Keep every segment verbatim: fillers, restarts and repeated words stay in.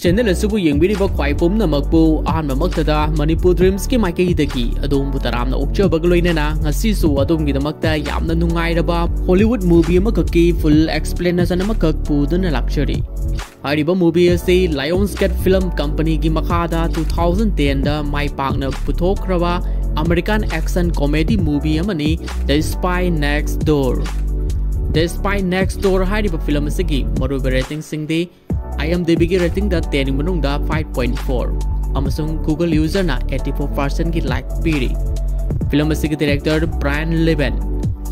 Channel ꯑꯁꯤꯕꯨ ꯌꯦꯡꯕꯤꯔꯤꯕ ꯈ꯭ꯋꯥꯏ ꯄꯨꯝꯅꯃꯛꯄꯨ ꯑꯍꯥꯟꯕꯃꯛꯇꯗ ꯃꯅꯤꯄꯨꯔ ꯗ꯭ꯔꯤꯝꯁꯀꯤ ꯃꯥꯏꯀꯩꯗꯒꯤ ꯑꯗꯣꯝꯕꯨ ꯇꯔꯥꯝꯅ ꯑꯣꯛꯆꯕꯒ ꯂꯣꯏꯅꯅ ꯉꯁꯤꯁꯨ ꯑꯗꯣꯝꯒꯤꯗꯃꯛꯇ ꯌꯥꯝꯅ ꯅꯨꯡꯉꯥꯏꯔꯕ ꯍꯣꯂꯤꯋꯨꯗ ꯃꯨꯚꯤ ꯑꯃꯈꯛꯀꯤ ꯐꯨꯜ ꯑꯦꯛꯁꯄ꯭ꯂꯦꯅꯦꯁꯟ ꯑꯃꯈꯛ ꯄꯨꯗꯨꯅ ꯂꯥꯛꯆꯔꯤ꯫ ꯍꯥꯏꯔꯤꯕ ꯃꯨꯚꯤ ꯑꯁꯤ ꯂꯥꯏꯑꯣꯟꯁ ꯒꯦꯠ ꯐꯤꯂꯝ ꯀꯝꯄꯅꯤꯒꯤ ꯃꯈꯥꯗ ꯇꯨ ꯊꯥꯎꯖꯟ ꯇꯦꯟꯗ ꯃꯥꯏ ꯄꯥꯛꯅ ꯄꯨꯊꯣꯛꯈ꯭ꯔꯕ ꯑꯃꯦꯔꯤꯀꯥꯟ ꯑꯦꯛꯁꯟ ꯀꯣꯃꯦꯗꯤ ꯃꯨꯚꯤ ꯑꯃꯅꯤ, The Spy Next Door꯫ The Spy Next Door ꯍꯥꯏꯔꯤꯕ ꯐꯤꯂꯝ ꯑꯁꯤꯒꯤ ꯃꯔꯨꯑꯣꯏꯕ ꯔꯦꯇꯤꯡꯁꯤꯡꯗꯤ IMDbꯒꯤ ꯔꯦꯇꯤꯡꯗ ꯇꯦꯟꯒꯤ ꯃꯅꯨꯡꯗ ꯐꯥꯏꯚ ꯄꯣꯏꯟꯠ ꯐꯣꯔ ꯑꯃꯁꯨꯡ Google ꯌꯨꯖꯔꯅ ꯑꯩꯠꯇꯤ ꯐꯣꯔ ꯄꯥꯔꯁꯦꯟꯠꯀꯤ ꯂꯥꯏꯛ ꯄꯤꯔꯤ꯫ ꯐꯤꯂꯝ ꯑꯁꯤꯒꯤ ꯗꯤꯔꯦꯛꯇꯔ ꯕ꯭ꯔꯥꯌꯟ ꯂꯤꯕꯦꯟ,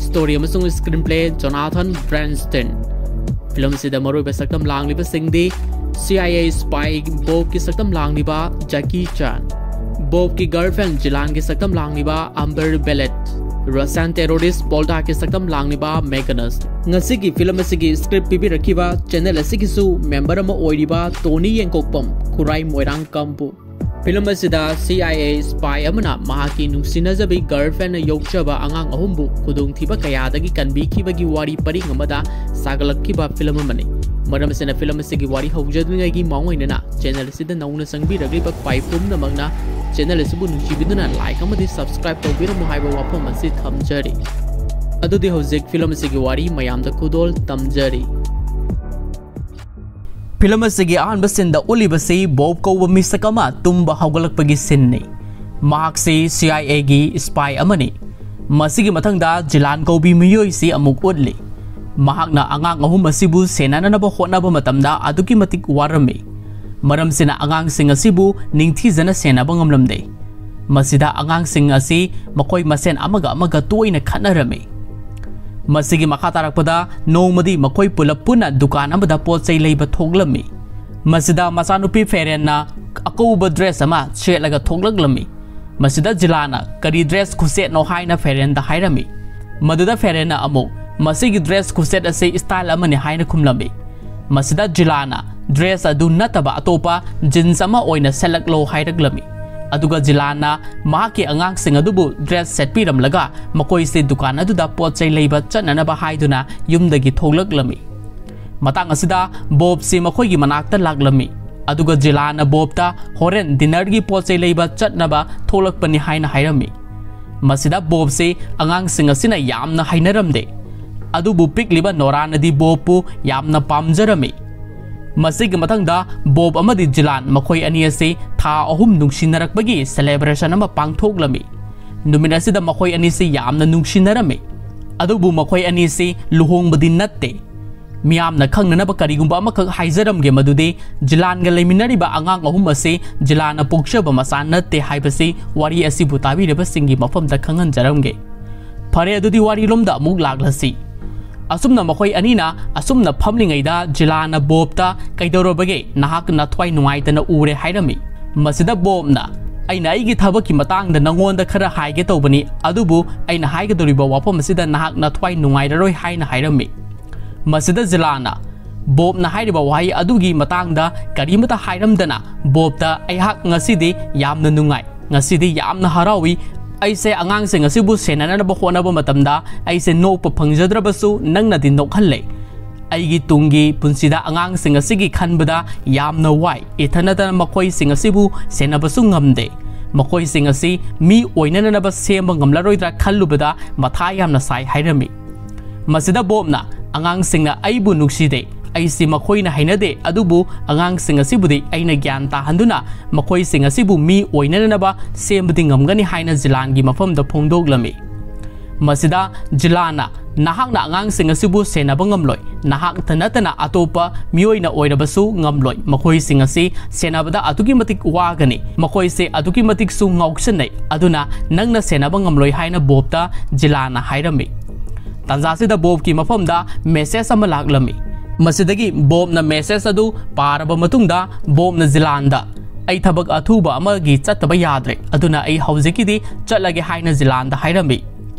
ꯁ꯭ꯇꯣꯔꯤ ꯑꯃꯁꯨꯡ ꯁ꯭ꯀ꯭ꯔꯤꯟ ꯄ꯭ꯂꯦ ꯖꯣꯅꯥꯊꯟ ꯕ꯭ꯔꯦꯟꯁꯇꯤꯟ꯫ ꯐꯤꯂꯝ ꯑꯁꯤꯗ ꯃꯔꯨꯑꯣꯏꯕ ꯁꯛꯇꯝ ꯂꯥꯡꯂꯤꯕꯁꯤꯡꯗꯤ CIA spy ꯕꯣꯕꯀꯤ ꯁꯛꯇꯝ ꯂꯥꯡꯂꯤꯕ ꯖꯦꯀꯤ ꯆꯥꯟ, ꯕꯣꯕꯀꯤ ꯒꯔꯜꯐ꯭ꯔꯦꯟ ꯖꯤꯂꯥꯟꯒꯤ ꯁꯛꯇꯝ ꯂꯥꯡꯂꯤꯕ ꯑꯝꯕꯔ ꯕꯦꯂꯦꯠ, ꯔꯁꯤꯌꯥꯟ ꯇꯦꯔꯣꯔꯤꯁ ꯕꯣꯜꯗꯥꯒꯤ ꯁꯛꯇꯝ ꯂꯥꯡꯂꯤꯕ ꯃꯦꯒꯅꯁ꯫ ꯉꯁꯤꯒꯤ ꯐꯤꯂꯝ ꯑꯁꯤꯒꯤ ꯁ꯭ꯀ꯭ꯔꯤꯞ ꯄꯤꯕꯤꯔꯛꯈꯤꯕ ꯆꯦꯅꯦꯜ ꯑꯁꯤꯒꯤꯁꯨ ꯃꯦꯝꯕꯔ ꯑꯃ ꯑꯣꯏꯔꯤꯕ ꯇꯣꯅꯤ ꯌꯦꯡꯀꯣꯛꯄꯝ, ꯈꯨꯔꯥꯏ ꯃꯣꯏꯔꯥꯡ ꯀꯥꯡꯄꯣꯛ꯫ ꯐꯤꯂꯝ ꯑꯁꯤꯗ CIA spy ꯑꯃꯅ ꯃꯍꯥꯛꯀꯤ ꯅꯨꯡꯁꯤꯅꯖꯕꯤ ꯒꯔꯜꯐ꯭ꯔꯦꯟꯅ ꯌꯣꯛꯆꯕ ꯑꯉꯥꯡ ꯑꯍꯨꯝꯕꯨ ꯈꯨꯗꯣꯡꯊꯤꯕ ꯀꯌꯥꯗꯒꯤ ꯀꯟꯕꯤꯈꯤꯕꯒꯤ ꯋꯥꯔꯤ ꯄꯔꯤꯡ ꯑꯃꯗ ꯁꯥꯒꯠꯂꯛꯈꯤꯕ ꯐꯤꯂꯝ ꯑꯃꯅꯤ꯫ ꯃꯔꯝ ꯑꯁꯤꯅ ꯐꯤꯂꯝ ꯑꯁꯤꯒꯤ ꯋꯥꯔꯤ ꯍꯧꯖꯗ꯭ꯔꯤꯉꯩꯒꯤ ꯃꯥꯡꯑꯣꯏꯅꯅ ꯆꯦꯅꯦꯜ ꯑꯁꯤꯗ ꯅꯧꯅ ꯆꯪꯕꯤꯔꯛꯂꯤꯕ ꯈ꯭ꯋꯥꯏ ꯄꯨꯝꯅꯃꯛꯅ ꯆꯦꯅꯦꯜ ꯑꯁꯤꯕꯨ ꯅꯨꯡꯁꯤꯕꯤꯗꯨꯅ ꯂꯥꯏꯛ ꯑꯃꯗꯤ ꯁꯕꯁꯀ꯭ꯔꯥꯏꯕ ꯇꯧꯕꯤꯔꯝꯃꯨ ꯍꯥꯏꯕ ꯋꯥꯐꯝ ꯑꯁꯤ ꯊꯝꯖꯔꯤ꯫ ꯑꯗꯨꯗꯤ ꯍꯧꯖꯤꯛ ꯐꯤꯂꯝ ꯑꯁꯤꯒꯤ ꯋꯥꯔꯤ ꯃꯌꯥꯝꯗ ꯈꯨꯗꯣꯜ ꯇꯝꯖꯔꯤ꯫ ꯐꯤꯂꯝ ꯑꯁꯤꯒꯤ ꯑꯍꯥꯟꯕ ꯁꯤꯟꯗ ꯎꯠꯂꯤꯕꯁꯤ ꯕꯣꯕ ꯀꯧꯕ ꯃꯤꯁꯛ ꯑꯃ ꯇꯨꯝꯕ ꯍꯧꯒꯠꯂꯛꯄꯒꯤ ꯁꯤꯟꯅꯤ꯫ ꯃꯍꯥꯛꯁꯤ CIAꯒꯤ spy ꯑꯃꯅꯤ꯫ ꯃꯁꯤꯒꯤ ꯃꯊꯪꯗ ꯖꯤꯂꯥꯟ ꯀꯧꯕꯤ ꯃꯤꯑꯣꯏꯁꯤ ꯑꯃꯨꯛ ꯎꯠꯂꯤ꯫ ꯃꯍꯥꯛꯅ ꯑꯉꯥꯡ ꯑꯍꯨꯝ ꯑꯁꯤꯕꯨ ꯁꯦꯟꯅꯅꯅꯕ ꯍꯣꯠꯅꯕ ꯃꯇꯝꯗ ꯑꯗꯨꯛꯀꯤ ꯃꯇꯤꯛ ꯋꯥꯔꯝꯃꯤ꯫ ꯃꯔꯝꯁꯤꯅ ꯑꯉꯥꯡꯁꯤꯡ ꯑꯁꯤꯕꯨ ꯅꯤꯡꯊꯤꯖꯅ ꯁꯦꯟꯅꯕ ꯉꯝꯂꯝꯗꯦ꯫ ꯃꯁꯤꯗ ꯑꯉꯥꯡꯁꯤꯡ ꯑꯁꯤ ꯃꯈꯣꯏ ꯃꯁꯦꯟ ꯑꯃꯒ ꯑꯃꯒ ꯇꯣꯏꯅ ꯈꯠꯅꯔꯝꯃꯤ꯫ ꯃꯁꯤꯒꯤ ꯃꯈꯥ ꯇꯥꯔꯛꯄꯗ ꯅꯣꯡꯃꯗꯤ ꯃꯈꯣꯏ ꯄꯨꯂꯞ ꯄꯨꯟꯅ ꯗꯨꯀꯥꯟ ꯑꯃꯗ ꯄꯣꯠ ꯆꯩ ꯂꯩꯕ ꯊꯣꯛꯂꯝꯃꯤ꯫ ꯃꯁꯤꯗ ꯃꯆꯥꯅꯨꯄꯤ ꯐꯦꯔꯦꯟꯅ ꯑꯀꯧꯕ ꯗ꯭ꯔꯦꯁ ꯑꯃ ꯁꯦꯠꯂꯒ ꯊꯣꯛꯂꯛꯂꯝꯃꯤ꯫ ꯃꯁꯤꯗ ꯖꯤꯂꯥꯅ ꯀꯔꯤ ꯗ꯭ꯔꯦꯁ ꯈꯨꯁꯦꯠꯅꯣ ꯍꯥꯏꯅ ꯐꯦꯔꯦꯟꯗ ꯍꯥꯏꯔꯝꯃꯤ꯫ ꯃꯗꯨꯗ ꯐꯦꯔꯦꯟꯅ ꯑꯃꯨꯛ ꯃꯁꯤꯒꯤ ꯗ꯭ꯔꯦꯁ ꯈꯨꯁꯦꯠ ꯑꯁꯤ ꯁ꯭ꯇꯥꯏꯜ ꯑꯃꯅꯤ ꯍꯥꯏꯅ ꯈꯨꯝꯂꯝꯃꯤ꯫ ꯃꯁꯤꯗ ꯖꯤꯂꯥꯅ ꯗ꯭ꯔꯦꯁ ꯑꯗꯨ ꯅꯠꯇꯕ ꯑꯇꯣꯞꯄ ꯖꯤꯟꯁ ꯑꯃ ꯑꯣꯏꯅ ꯁꯦꯠꯂꯛꯂꯣ ꯍꯥꯏꯔꯛꯂꯝꯃꯤ꯫ ꯑꯗꯨꯒ ꯖꯤꯂꯥꯅ ꯃꯍꯥꯛꯀꯤ ꯑꯉꯥꯡꯁꯤꯡ ꯑꯗꯨꯕꯨ ꯗ꯭ꯔꯦꯁ ꯁꯦꯠꯄꯤꯔꯝꯂꯒ ꯃꯈꯣꯏꯁꯦ ꯗꯨꯀꯥꯟ ꯑꯗꯨꯗ ꯄꯣꯠ ꯆꯩ ꯂꯩꯕ ꯆꯠꯅꯅꯕ ꯍꯥꯏꯗꯨꯅ ꯌꯨꯝꯗꯒꯤ ꯊꯣꯛꯂꯛꯂꯝꯃꯤ꯫ ꯃꯇꯥꯡ ꯑꯁꯤꯗ ꯕꯣꯕꯁꯤ ꯃꯈꯣꯏꯒꯤ ꯃꯅꯥꯛꯇ ꯂꯥꯛꯂꯝꯃꯤ꯫ ꯑꯗꯨꯒ ꯖꯤꯂꯥꯟꯅ ꯕꯣꯕꯇ ꯍꯣꯔꯦꯟ dinnerꯒꯤ ꯄꯣꯠ ꯆꯩ ꯂꯩꯕ ꯆꯠꯅꯕ ꯊꯣꯛꯂꯛꯄꯅꯤ ꯍꯥꯏꯅ ꯍꯥꯏꯔꯝꯃꯤ꯫ ꯃꯁꯤꯗ ꯕꯣꯕꯁꯤ ꯑꯉꯥꯡꯁꯤꯡ ꯑꯁꯤꯅ ꯌꯥꯝꯅ ꯍꯩꯅꯔꯝꯗꯦ꯫ ꯑꯗꯨꯕꯨ ꯄꯤꯛꯂꯤꯕ ꯅꯣꯔꯥꯅꯗꯤ ꯕꯣꯕꯄꯨ ꯌꯥꯝꯅ ꯄꯥꯝꯖꯔꯝꯃꯤ꯫ ꯃꯁꯤꯒꯤ ꯃꯊꯪꯗ ꯕꯣꯕ ꯑꯃꯗꯤ ꯖꯤꯂꯥꯟ ꯃꯈꯣꯏ ꯑꯅꯤ ꯑꯁꯤ ꯊꯥ ꯑꯍꯨꯝ ꯅꯨꯡꯁꯤꯅꯔꯛꯄꯒꯤ celebration ꯑꯃ ꯄꯥꯡꯊꯣꯛꯂꯝꯃꯤ꯫ ꯅꯨꯃꯤꯠ ꯑꯁꯤꯗ ꯃꯈꯣꯏ ꯑꯅꯤꯁꯤ ꯌꯥꯝꯅ ꯅꯨꯡꯁꯤꯅꯔꯝꯃꯤ꯫ ꯑꯗꯨꯕꯨ ꯃꯈꯣꯏ ꯑꯅꯤꯁꯤ ꯂꯨꯍꯣꯡꯕꯗꯤ ꯅꯠꯇꯦ꯫ ꯃꯤꯌꯥꯝꯅ ꯈꯪꯅꯅꯕ ꯀꯔꯤꯒꯨꯝꯕ ꯑꯃꯈꯛ ꯍꯥꯏꯖꯔꯝꯒꯦ, ꯃꯗꯨꯗꯤ ꯖꯤꯂꯥꯟꯒ ꯂꯩꯃꯤꯟꯅꯔꯤꯕ ꯑꯉꯥꯡ ꯑꯍꯨꯝ ꯑꯁꯤ ꯖꯤꯂꯥꯟꯅ ꯄꯣꯛꯆꯕ ꯃꯆꯥ ꯅꯠꯇꯦ ꯍꯥꯏꯕꯁꯤ ꯋꯥꯔꯤ ꯑꯁꯤꯕꯨ ꯇꯥꯕꯤꯔꯤꯕꯁꯤꯡꯒꯤ ꯃꯐꯝꯗ ꯈꯪꯍꯟꯖꯔꯝꯒꯦ꯫ ꯐꯔꯦ, ꯑꯗꯨꯗꯤ ꯋꯥꯔꯤꯂꯣꯝꯗ ꯑꯃꯨꯛ ꯂꯥꯛꯂꯁꯤ꯫ ꯑꯁꯨꯝꯅ ꯃꯈꯣꯏ ꯑꯅꯤꯅ ꯑꯁꯨꯝꯅ ꯐꯝꯂꯤꯉꯩꯗ ꯖꯤꯂꯥꯟꯅ ꯕꯣꯕꯇ "ꯀꯩꯗꯧꯔꯕꯒꯦ? ꯅꯍꯥꯛ ꯅꯊ꯭ꯋꯥꯏ ꯅꯨꯡꯉꯥꯏꯇꯅ ꯎꯔꯦ" ꯍꯥꯏꯔꯝꯃꯤ꯫ ꯃꯁꯤꯗ ꯕꯣꯕꯅ, "ꯑꯩꯅ ꯑꯩꯒꯤ ꯊꯕꯛꯀꯤ ꯃꯇꯥꯡꯗ ꯅꯉꯣꯟꯗ ꯈꯔ ꯍꯥꯏꯒꯦ ꯇꯧꯕꯅꯤ, ꯑꯗꯨꯕꯨ ꯑꯩꯅ ꯍꯥꯏꯒꯗꯧꯔꯤꯕ ꯋꯥꯐꯝ ꯑꯁꯤꯗ ꯅꯍꯥꯛ ꯅꯊ꯭ꯋꯥꯏ ꯅꯨꯡꯉꯥꯏꯔꯔꯣꯏ" ꯍꯥꯏꯅ ꯍꯥꯏꯔꯝꯃꯤ꯫ ꯃꯁꯤꯗ ꯖꯤꯂꯥꯟꯅ ꯕꯣꯕꯅ ꯍꯥꯏꯔꯤꯕ ꯋꯥꯍꯩ ꯑꯗꯨꯒꯤ ꯃꯇꯥꯡꯗ ꯀꯔꯤꯃꯇ ꯍꯥꯏꯔꯝꯗꯅ ꯕꯣꯕꯇ, "ꯑꯩꯍꯥꯛ ꯉꯁꯤꯗꯤ ꯌꯥꯝꯅ ꯅꯨꯡꯉꯥꯏ, ꯉꯁꯤꯗꯤ ꯌꯥꯝꯅ ꯍꯔꯥꯎꯏ꯫ ꯑꯩꯁꯦ ꯑꯉꯥꯡꯁꯤꯡ ꯑꯁꯤꯕꯨ ꯁꯦꯟꯅꯅꯕ ꯍꯣꯠꯅꯕ ꯃꯇꯝꯗ ꯑꯩꯁꯦ ꯅꯣꯛꯄ ꯐꯪꯖꯗ꯭ꯔꯕꯁꯨ ꯅꯪꯅꯗꯤ ꯅꯣꯛꯍꯜꯂꯦ꯫ ꯑꯩꯒꯤ ꯇꯨꯡꯒꯤ ꯄꯨꯟꯁꯤꯗ ꯑꯉꯥꯡꯁꯤꯡ ꯑꯁꯤꯒꯤ ꯈꯟꯕꯗ ꯌꯥꯝꯅ ꯋꯥꯏ꯫ ꯏꯊꯟꯅꯇꯅ ꯃꯈꯣꯏꯁꯤꯡ ꯑꯁꯤꯕꯨ ꯁꯦꯟꯅꯕꯁꯨ ꯉꯝꯗꯦ꯫ ꯃꯈꯣꯏꯁꯤꯡ ꯑꯁꯤ ꯃꯤ ꯑꯣꯏꯅꯅꯕ ꯁꯦꯝꯕ ꯉꯝꯂꯔꯣꯏꯗ꯭ꯔꯥ ꯈꯜꯂꯨꯕꯗ ꯃꯊꯥ ꯌꯥꯝꯅ ꯁꯥꯏ" ꯍꯥꯏꯔꯝꯃꯤ꯫ ꯃꯁꯤꯗ ꯕꯣꯕꯅ, "ꯑꯉꯥꯡꯁꯤꯡꯅ ꯑꯩꯕꯨ ꯅꯨꯡꯁꯤꯗꯦ, ꯑꯩꯁꯤ ꯃꯈꯣꯏꯅ ꯍꯩꯅꯗꯦ, ꯑꯗꯨꯕꯨ ꯑꯉꯥꯡꯁꯤꯡ ꯑꯁꯤꯕꯨꯗꯤ ꯑꯩꯅ ꯒ꯭ꯌꯥꯟ ꯇꯥꯍꯟꯗꯨꯅ ꯃꯈꯣꯏꯁꯤꯡ ꯑꯁꯤꯕꯨ ꯃꯤ ꯑꯣꯏꯅꯅꯕ ꯁꯦꯝꯕꯗꯤ ꯉꯝꯒꯅꯤ" ꯍꯥꯏꯅ ꯖꯤꯂꯥꯟꯒꯤ ꯃꯐꯝꯗ ꯐꯣꯡꯗꯣꯛꯂꯝꯃꯤ꯫ ꯃꯁꯤꯗ ꯖꯤꯂꯥꯟꯅ, "ꯅꯍꯥꯛꯅ ꯑꯉꯥꯡꯁꯤꯡ ꯑꯁꯤꯕꯨ ꯁꯦꯟꯅꯕ ꯉꯝꯂꯣꯏ, ꯅꯍꯥꯛꯇ ꯅꯠꯇꯅ ꯑꯇꯣꯞꯄ ꯃꯤꯑꯣꯏꯅ ꯑꯣꯏꯔꯕꯁꯨ ꯉꯝꯂꯣꯏ꯫ ꯃꯈꯣꯏꯁꯤꯡ ꯑꯁꯤ ꯁꯦꯟꯅꯕꯗ ꯑꯗꯨꯛꯀꯤ ꯃꯇꯤꯛ ꯋꯥꯒꯅꯤ꯫ ꯃꯈꯣꯏꯁꯦ ꯑꯗꯨꯛꯀꯤ ꯃꯇꯤꯛꯁꯨ ꯉꯥꯎꯁꯟꯅꯩ꯫ ꯑꯗꯨꯅ ꯅꯪꯅ ꯁꯦꯟꯅꯕ ꯉꯝꯂꯣꯏ" ꯍꯥꯏꯅ ꯕꯣꯕꯇ ꯖꯤꯂꯥꯟꯅ ꯍꯥꯏꯔꯝꯃꯤ꯫ ꯇꯥꯟꯖꯥꯁꯤꯗ ꯕꯣꯕꯀꯤ ꯃꯐꯝꯗ message ꯑꯃ ꯂꯥꯛꯂꯝꯃꯤ꯫ ꯃꯁꯤꯗꯒꯤ ꯕꯣꯕꯅ message ꯑꯗꯨ ꯄꯥꯔꯕ ꯃꯇꯨꯡꯗ ꯕꯣꯕꯅ ꯖꯤꯂꯥꯟꯗ, "ꯑꯩ ꯊꯕꯛ ꯑꯊꯨꯕ ꯑꯃꯒꯤ ꯆꯠꯇꯕ ꯌꯥꯗ꯭ꯔꯦ, ꯑꯗꯨꯅ ꯑꯩ ꯍꯧꯖꯤꯛꯀꯤꯗꯤ ꯆꯠꯂꯒꯦ" ꯍꯥꯏꯅ ꯖꯤꯂꯥꯟꯗ ꯍꯥꯏꯔꯝꯃꯤ꯫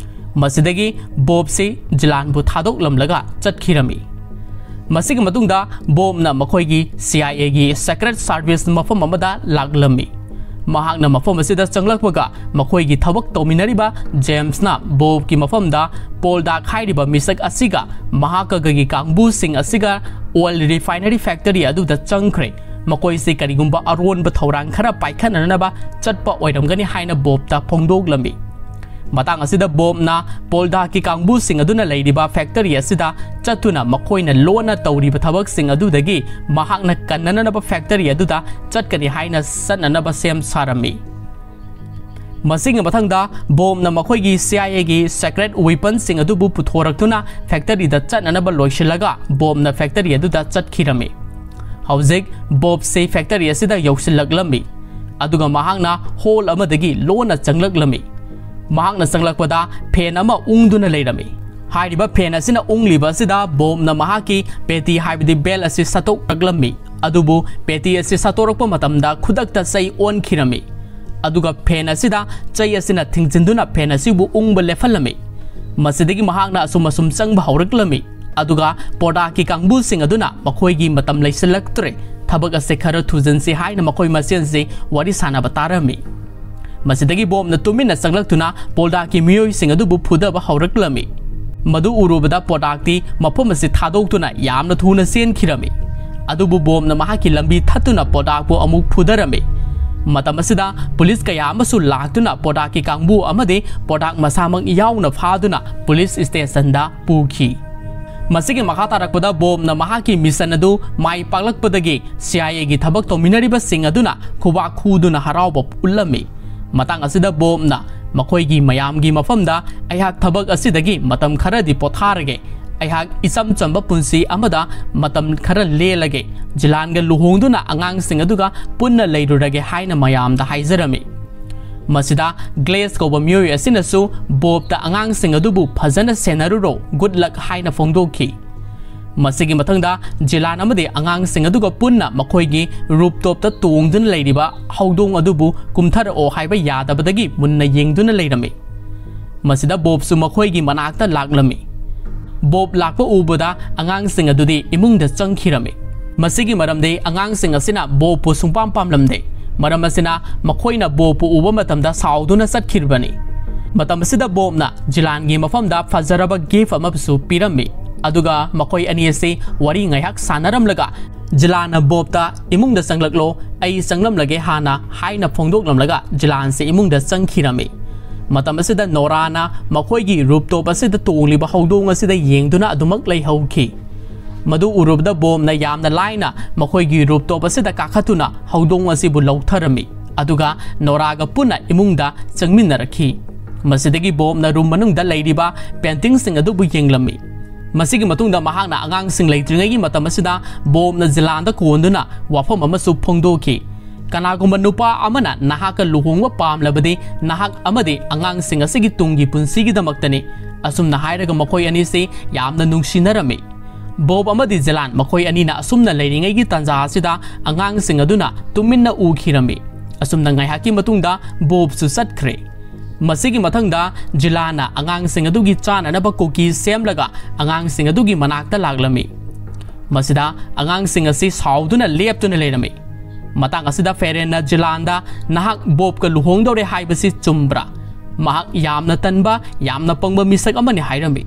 ꯃꯁꯤꯗꯒꯤ ꯕꯣꯕꯁꯤ ꯖꯤꯂꯥꯟꯕꯨ ꯊꯥꯗꯣꯛꯂꯝꯂꯒ ꯆꯠꯈꯤꯔꯝꯃꯤ꯫ ꯃꯁꯤꯒꯤ ꯃꯇꯨꯡꯗ ꯕꯣꯕꯅ ꯃꯈꯣꯏꯒꯤ C I Aꯒꯤ secret service ꯃꯐꯝ ꯑꯃꯗ ꯂꯥꯛꯂꯝꯃꯤ꯫ ꯃꯍꯥꯛꯅ ꯃꯐꯝ ꯑꯁꯤꯗ ꯆꯪꯂꯛꯄꯒ ꯃꯈꯣꯏꯒꯤ ꯊꯕꯛ ꯇꯧꯃꯤꯟꯅꯔꯤꯕ ꯖꯦꯝꯁꯅ ꯕꯣꯕꯀꯤ ꯃꯐꯝꯗ ꯄꯣꯜꯗꯥꯛ ꯍꯥꯏꯔꯤꯕ ꯃꯤꯁꯛ ꯑꯁꯤꯒ ꯃꯍꯥꯛꯀꯒꯤ ꯀꯥꯡꯕꯨꯁꯤꯡ ꯑꯁꯤꯒ oil refinery factory ꯑꯗꯨꯗ ꯆꯪꯈ꯭ꯔꯦ꯫ ꯃꯈꯣꯏꯁꯤ ꯀꯔꯤꯒꯨꯝꯕ ꯑꯔꯣꯟꯕ ꯊꯧꯔꯥꯡ ꯈꯔ ꯄꯥꯏꯈꯠꯅꯅꯕ ꯆꯠꯄ ꯑꯣꯏꯔꯝꯒꯅꯤ ꯍꯥꯏꯅ ꯕꯣꯕꯇ ꯐꯣꯡꯗꯣꯛꯂꯝꯃꯤ꯫ ꯃꯇꯥꯡ ꯑꯁꯤꯗ ꯕꯣꯕꯅ ꯄꯣꯜꯗꯥꯛꯀꯤ ꯀꯥꯡꯕꯨꯁꯤꯡ ꯑꯗꯨꯅ ꯂꯩꯔꯤꯕ ꯐꯦꯛꯇꯔꯤ ꯑꯁꯤꯗ ꯆꯠꯇꯨꯅ ꯃꯈꯣꯏꯅ ꯂꯣꯟꯅ ꯇꯧꯔꯤꯕ ꯊꯕꯛꯁꯤꯡ ꯑꯗꯨꯗꯒꯤ ꯃꯍꯥꯛꯅ ꯀꯟꯅꯅꯕ ꯐꯦꯛꯇꯔꯤ ꯑꯗꯨꯗ ꯆꯠꯀꯅꯤ ꯍꯥꯏꯅ ꯆꯠꯅꯅꯕ ꯁꯦꯝ ꯁꯥꯔꯝꯃꯤ꯫ ꯃꯁꯤꯒꯤ ꯃꯊꯪꯗ ꯕꯣꯕꯅ ꯃꯈꯣꯏꯒꯤ ꯁꯤ ꯑꯥꯏ ꯑꯦꯒꯤ ꯁꯦꯀ꯭ꯔꯦꯠ ꯋꯦꯄꯟꯁꯤꯡ ꯑꯗꯨꯕꯨ ꯄꯨꯊꯣꯔꯛꯇꯨꯅ ꯐꯦꯛꯇꯔꯤꯗ ꯆꯠꯅꯅꯕ ꯂꯣꯏꯁꯤꯜꯂꯒ ꯕꯣꯕꯅ ꯐꯦꯛꯇꯔꯤ ꯑꯗꯨꯗ ꯆꯠꯈꯤꯔꯝꯃꯤ꯫ ꯍꯧꯖꯤꯛ ꯕꯣꯕꯁꯤ ꯐꯦꯛꯇꯔꯤ ꯑꯁꯤꯗ ꯌꯧꯁꯤꯜꯂꯛꯂꯝꯃꯤ, ꯑꯗꯨꯒ ꯃꯍꯥꯛꯅ ꯍꯣꯜ ꯑꯃꯗꯒꯤ ꯂꯣꯟꯅ ꯆꯪꯂꯛꯂꯝꯃꯤ꯫ ꯃꯍꯥꯛꯅ ꯆꯪꯂꯛꯄꯗ ꯐꯦꯟ ꯑꯃ ꯎꯪꯗꯨꯅ ꯂꯩꯔꯝꯃꯤ꯫ ꯍꯥꯏꯔꯤꯕ ꯐꯦꯟ ꯑꯁꯤꯅ ꯎꯪꯂꯤꯕ ꯑꯁꯤꯗ ꯕꯣꯕꯅ ꯃꯍꯥꯛꯀꯤ ꯄꯦꯇꯤ ꯍꯥꯏꯕꯗꯤ ꯕꯦꯜ ꯑꯁꯤ ꯁꯠꯇꯣꯛꯂꯛꯂꯝꯃꯤ꯫ ꯑꯗꯨꯕꯨ ꯄꯦꯇꯤ ꯑꯁꯤ ꯁꯠꯇꯣꯔꯛꯄ ꯃꯇꯝꯗ ꯈꯨꯗꯛꯇ ꯆꯩ ꯑꯣꯟꯈꯤꯔꯝꯃꯤ꯫ ꯑꯗꯨꯒ ꯐꯦꯟ ꯑꯁꯤꯗ ꯆꯩ ꯑꯁꯤꯅ ꯊꯤꯡꯖꯤꯟꯗꯨꯅ ꯐꯦꯟ ꯑꯁꯤꯕꯨ ꯎꯪꯕ ꯂꯦꯞꯍꯜꯂꯝꯃꯤ꯫ ꯃꯁꯤꯗꯒꯤ ꯃꯍꯥꯛꯅ ꯑꯁꯨꯝ ꯑꯁꯨꯝ ꯆꯪꯕ ꯍꯧꯔꯛꯂꯝꯃꯤ꯫ ꯑꯗꯨꯒ ꯄꯣꯗꯥꯛꯀꯤ ꯀꯥꯡꯕꯨꯁꯤꯡ ꯑꯗꯨꯅ ꯃꯈꯣꯏꯒꯤ ꯃꯇꯝ ꯂꯩꯁꯤꯜꯂꯛꯇ꯭ꯔꯦ, ꯊꯕꯛ ꯑꯁꯤ ꯈꯔ ꯊꯨꯖꯤꯟꯁꯤ ꯍꯥꯏꯅ ꯃꯈꯣꯏ ꯃꯁꯦꯟꯁꯤ ꯋꯥꯔꯤ ꯁꯥꯟꯅꯕ ꯇꯥꯔꯝꯃꯤ꯫ ꯃꯁꯤꯗꯒꯤ ꯕꯣꯝꯅ ꯇꯨꯃꯤꯟꯅ ꯆꯪꯂꯛꯇꯨꯅ ꯄꯣꯗꯥꯛꯀꯤ ꯃꯤꯑꯣꯏꯁꯤꯡ ꯑꯗꯨꯕꯨ ꯐꯨꯗꯕ ꯍꯧꯔꯛꯂꯝꯃꯤ꯫ ꯃꯗꯨ ꯎꯔꯨꯕꯗ ꯄꯣꯗꯥꯛꯇꯤ ꯃꯐꯝ ꯑꯁꯤ ꯊꯥꯗꯣꯛꯇꯨꯅ ꯌꯥꯝꯅ ꯊꯨꯅ ꯆꯦꯟꯈꯤꯔꯝꯃꯤ꯫ ꯑꯗꯨꯕꯨ ꯕꯣꯝꯅ ꯃꯍꯥꯛꯀꯤ ꯂꯝꯕꯤ ꯊꯠꯇꯨꯅ ꯄꯣꯗꯥꯛꯄꯨ ꯑꯃꯨꯛ ꯐꯨꯗꯔꯝꯃꯤ꯫ ꯃꯇꯝ ꯑꯁꯤꯗ ꯄꯨꯂꯤꯁ ꯀꯌꯥ ꯑꯃꯁꯨ ꯂꯥꯛꯇꯨꯅ ꯄꯣꯗꯥꯛꯀꯤ ꯀꯥꯡꯕꯨ ꯑꯃꯗꯤ ꯄꯣꯗꯥꯛ ꯃꯁꯥꯃꯛ ꯌꯥꯎꯅ ꯐꯥꯗꯨꯅ ꯄꯨꯂꯤꯁ ꯁ꯭ꯇꯦꯁꯟꯗ ꯄꯨꯈꯤ꯫ ꯃꯁꯤꯒꯤ ꯃꯈꯥ ꯇꯥꯔꯛꯄꯗ ꯕꯣꯝꯅ ꯃꯍꯥꯛꯀꯤ ꯃꯤꯁꯟ ꯑꯗꯨ ꯃꯥꯏ ꯄꯥꯛꯂꯛꯄꯗꯒꯤ ꯁꯤ ꯑꯥꯏ ꯑꯦꯒꯤ ꯊꯕꯛ ꯇꯧꯃꯤꯟꯅꯔꯤꯕꯁꯤꯡ ꯑꯗꯨꯅ ꯈꯨꯕꯥꯛ ꯈꯨꯗꯨꯅ ꯍꯔꯥꯎꯕ ꯎꯠꯂꯝꯃꯤ꯫ ꯃꯇꯥꯡ ꯑꯁꯤꯗ ꯕꯣꯝꯅ ꯃꯈꯣꯏꯒꯤ ꯃꯌꯥꯝꯒꯤ ꯃꯐꯝꯗ, "ꯑꯩꯍꯥꯛ ꯊꯕꯛ ꯑꯁꯤꯗꯒꯤ ꯃꯇꯝ ꯈꯔꯗꯤ ꯄꯣꯊꯥꯔꯒꯦ, ꯑꯩꯍꯥꯛ ꯏꯆꯝ ꯆꯝꯕ ꯄꯨꯟꯁꯤ ꯑꯃꯗ ꯃꯇꯝ ꯈꯔ ꯂꯦꯜꯂꯒꯦ, ꯖꯤꯂꯥꯟꯒ ꯂꯨꯍꯣꯡꯗꯨꯅ ꯑꯉꯥꯡꯁꯤꯡ ꯑꯗꯨꯒ ꯄꯨꯟꯅ ꯂꯩꯔꯨꯔꯒꯦ" ꯍꯥꯏꯅ ꯃꯌꯥꯝꯗ ꯍꯥꯏꯖꯔꯝꯃꯤ꯫ ꯃꯁꯤꯗ ꯒ꯭ꯂꯦꯁ ꯀꯧꯕ ꯃꯤꯑꯣꯏ ꯑꯁꯤꯅꯁꯨ ꯕꯣꯕꯇ "ꯑꯉꯥꯡꯁꯤꯡ ꯑꯗꯨꯕꯨ ꯐꯖꯅ ꯁꯦꯟꯅꯔꯨꯔꯣ, ꯒꯨꯗ ꯂꯛ" ꯍꯥꯏꯅ ꯐꯣꯡꯗꯣꯛꯈꯤ꯫ ꯃꯁꯤꯒꯤ ꯃꯊꯪꯗ ꯖꯤꯂꯥꯟ ꯑꯃꯗꯤ ꯑꯉꯥꯡꯁꯤꯡ ꯑꯗꯨꯒ ꯄꯨꯟꯅ ꯃꯈꯣꯏꯒꯤ ꯔꯨꯞꯇꯣꯞꯇ ꯇꯣꯡꯗꯨꯅ ꯂꯩꯔꯤꯕ ꯍꯧꯗꯣꯡ ꯑꯗꯨꯕꯨ ꯀꯨꯝꯊꯔꯛꯑꯣ ꯍꯥꯏꯕ ꯌꯥꯗꯕꯗꯒꯤ ꯃꯨꯟꯅ ꯌꯦꯡꯗꯨꯅ ꯂꯩꯔꯝꯃꯤ꯫ ꯃꯁꯤꯗ ꯕꯣꯕꯁꯨ ꯃꯈꯣꯏꯒꯤ ꯃꯅꯥꯛꯇ ꯂꯥꯛꯂꯝꯃꯤ꯫ ꯕꯣꯕ ꯂꯥꯛꯄ ꯎꯕꯗ ꯑꯉꯥꯡꯁꯤꯡ ꯑꯗꯨꯗꯤ ꯏꯃꯨꯡꯗ ꯆꯪꯈꯤꯔꯝꯃꯤ꯫ ꯃꯁꯤꯒꯤ ꯃꯔꯝꯗꯤ ꯑꯉꯥꯡꯁꯤꯡ ꯑꯁꯤꯅ ꯕꯣꯕꯄꯨ ꯁꯨꯡꯄꯥꯝ ꯄꯥꯝꯂꯝꯗꯦ꯫ ꯃꯔꯝ ꯑꯁꯤꯅ ꯃꯈꯣꯏꯅ ꯕꯣꯕꯄꯨ ꯎꯕ ꯃꯇꯝꯗ ꯁꯥꯎꯗꯨꯅ ꯆꯠꯈꯤꯕꯅꯤ꯫ ꯃꯇꯝ ꯑꯁꯤꯗ ꯕꯣꯕꯅ ꯖꯤꯂꯥꯟꯒꯤ ꯃꯐꯝꯗ ꯐꯖꯔꯕ ꯒꯤꯐ ꯑꯃꯁꯨ ꯄꯤꯔꯝꯃꯤ꯫ ꯑꯗꯨꯒ ꯃꯈꯣꯏ ꯑꯅꯤ ꯑꯁꯤ ꯋꯥꯔꯤ ꯉꯥꯏꯍꯥꯛ ꯁꯥꯟꯅꯔꯝꯂꯒ ꯖꯤꯂꯥꯟꯅ ꯕꯣꯕꯇ "ꯏꯃꯨꯡꯗ ꯆꯪꯂꯛꯂꯣ, ꯑꯩ ꯆꯪꯂꯝꯂꯒꯦ ꯍꯥꯟꯅ" ꯍꯥꯏꯅ ꯐꯣꯡꯗꯣꯛꯂꯝꯂꯒ ꯖꯤꯂꯥꯟꯁꯦ ꯏꯃꯨꯡꯗ ꯆꯪꯈꯤꯔꯝꯃꯤ꯫ ꯃꯇꯝ ꯑꯁꯤꯗ ꯅꯣꯔꯥꯅ ꯃꯈꯣꯏꯒꯤ ꯔꯨꯞꯇꯣꯞ ꯑꯁꯤꯗ ꯇꯣꯡꯂꯤꯕ ꯍꯧꯗꯣꯡ ꯑꯁꯤꯗ ꯌꯦꯡꯗꯨꯅ ꯑꯗꯨꯃꯛ ꯂꯩꯍꯧꯈꯤ꯫ ꯃꯗꯨ ꯎꯔꯨꯕꯗ ꯕꯣꯝꯅ ꯌꯥꯝꯅ ꯂꯥꯏꯅ ꯃꯈꯣꯏꯒꯤ ꯔꯨꯞꯇꯣꯞ ꯑꯁꯤꯗ ꯀꯥꯈꯠꯇꯨꯅ ꯍꯧꯗꯣꯡ ꯑꯁꯤꯕꯨ ꯂꯧꯊꯔꯝꯃꯤ꯫ ꯑꯗꯨꯒ ꯅꯣꯔꯥꯒ ꯄꯨꯟꯅ ꯏꯃꯨꯡꯗ ꯆꯪꯃꯤꯟꯅꯔꯛꯈꯤ꯫ ꯃꯁꯤꯗꯒꯤ ꯕꯣꯝꯅ ꯔꯨꯝ ꯃꯅꯨꯡꯗ ꯂꯩꯔꯤꯕ ꯄꯦꯟꯇꯤꯡꯁꯤꯡ ꯑꯗꯨꯕꯨ ꯌꯦꯡꯂꯝꯃꯤ꯫ ꯃꯁꯤꯒꯤ ꯃꯇꯨꯡꯗ ꯃꯍꯥꯛꯅ ꯑꯉꯥꯡꯁꯤꯡ ꯂꯩꯇ꯭ꯔꯤꯉꯩꯒꯤ ꯃꯇꯝ ꯑꯁꯤꯗ ꯕꯣꯝꯅ ꯖꯤꯂꯥꯟꯗ ꯀꯣꯟꯗꯨꯅ ꯋꯥꯐꯝ ꯑꯃꯁꯨ ꯐꯣꯡꯗꯣꯛꯈꯤ꯫ "ꯀꯅꯥꯒꯨꯝꯕ ꯅꯨꯄꯥ ꯑꯃꯅ ꯅꯍꯥꯛꯀ ꯂꯨꯍꯣꯡꯕ ꯄꯥꯝꯂꯕꯗꯤ ꯅꯍꯥꯛ ꯑꯃꯗꯤ ꯑꯉꯥꯡꯁꯤꯡ ꯑꯁꯤꯒꯤ ꯇꯨꯡꯒꯤ ꯄꯨꯟꯁꯤꯒꯤꯗꯃꯛꯇꯅꯤ"꯫ ꯑꯁꯨꯝꯅ ꯍꯥꯏꯔꯒ ꯃꯈꯣꯏ ꯑꯅꯤꯁꯤ ꯌꯥꯝꯅ ꯅꯨꯡꯁꯤꯅꯔꯝꯃꯤ꯫ ꯕꯣꯕ ꯑꯃꯗꯤ ꯖꯤꯂꯥꯟ ꯃꯈꯣꯏ ꯑꯅꯤꯅ ꯑꯁꯨꯝꯅ ꯂꯩꯔꯤꯉꯩꯒꯤ ꯇꯥꯟꯖꯥ ꯑꯁꯤꯗ ꯑꯉꯥꯡꯁꯤꯡ ꯑꯗꯨꯅ ꯇꯨꯃꯤꯟꯅ ꯎꯈꯤꯔꯝꯃꯤ꯫ ꯑꯁꯨꯝꯅ ꯉꯥꯏꯍꯥꯛꯀꯤ ꯃꯇꯨꯡꯗ ꯕꯣꯕꯁꯨ ꯆꯠꯈ꯭ꯔꯦ꯫ ꯃꯁꯤꯒꯤ ꯃꯊꯪꯗ ꯖꯤꯂꯥꯟꯅ ꯑꯉꯥꯡꯁꯤꯡ ꯑꯗꯨꯒꯤ ꯆꯥꯅꯅꯕ ꯀꯨꯀꯤ ꯁꯦꯝꯂꯒ ꯑꯉꯥꯡꯁꯤꯡ ꯑꯗꯨꯒꯤ ꯃꯅꯥꯛꯇ ꯂꯥꯛꯂꯝꯃꯤ꯫ ꯃꯁꯤꯗ ꯑꯉꯥꯡꯁꯤꯡ ꯑꯁꯤ ꯁꯥꯎꯗꯨꯅ ꯂꯦꯞꯇꯨꯅ ꯂꯩꯔꯝꯃꯤ꯫ ꯃꯇꯥꯡ ꯑꯁꯤꯗ ꯐꯦꯔꯦꯟꯅ ꯖꯤꯂꯥꯟꯗ "ꯅꯍꯥꯛ ꯕꯣꯕꯀ ꯂꯨꯍꯣꯡꯗꯧꯔꯦ ꯍꯥꯏꯕꯁꯤ ꯆꯨꯝꯕ꯭ꯔꯥ? ꯃꯍꯥꯛ ꯌꯥꯝꯅ ꯇꯟꯕ, ꯌꯥꯝꯅ ꯄꯪꯕ ꯃꯤꯁꯛ ꯑꯃꯅꯤ" ꯍꯥꯏꯔꯝꯃꯤ꯫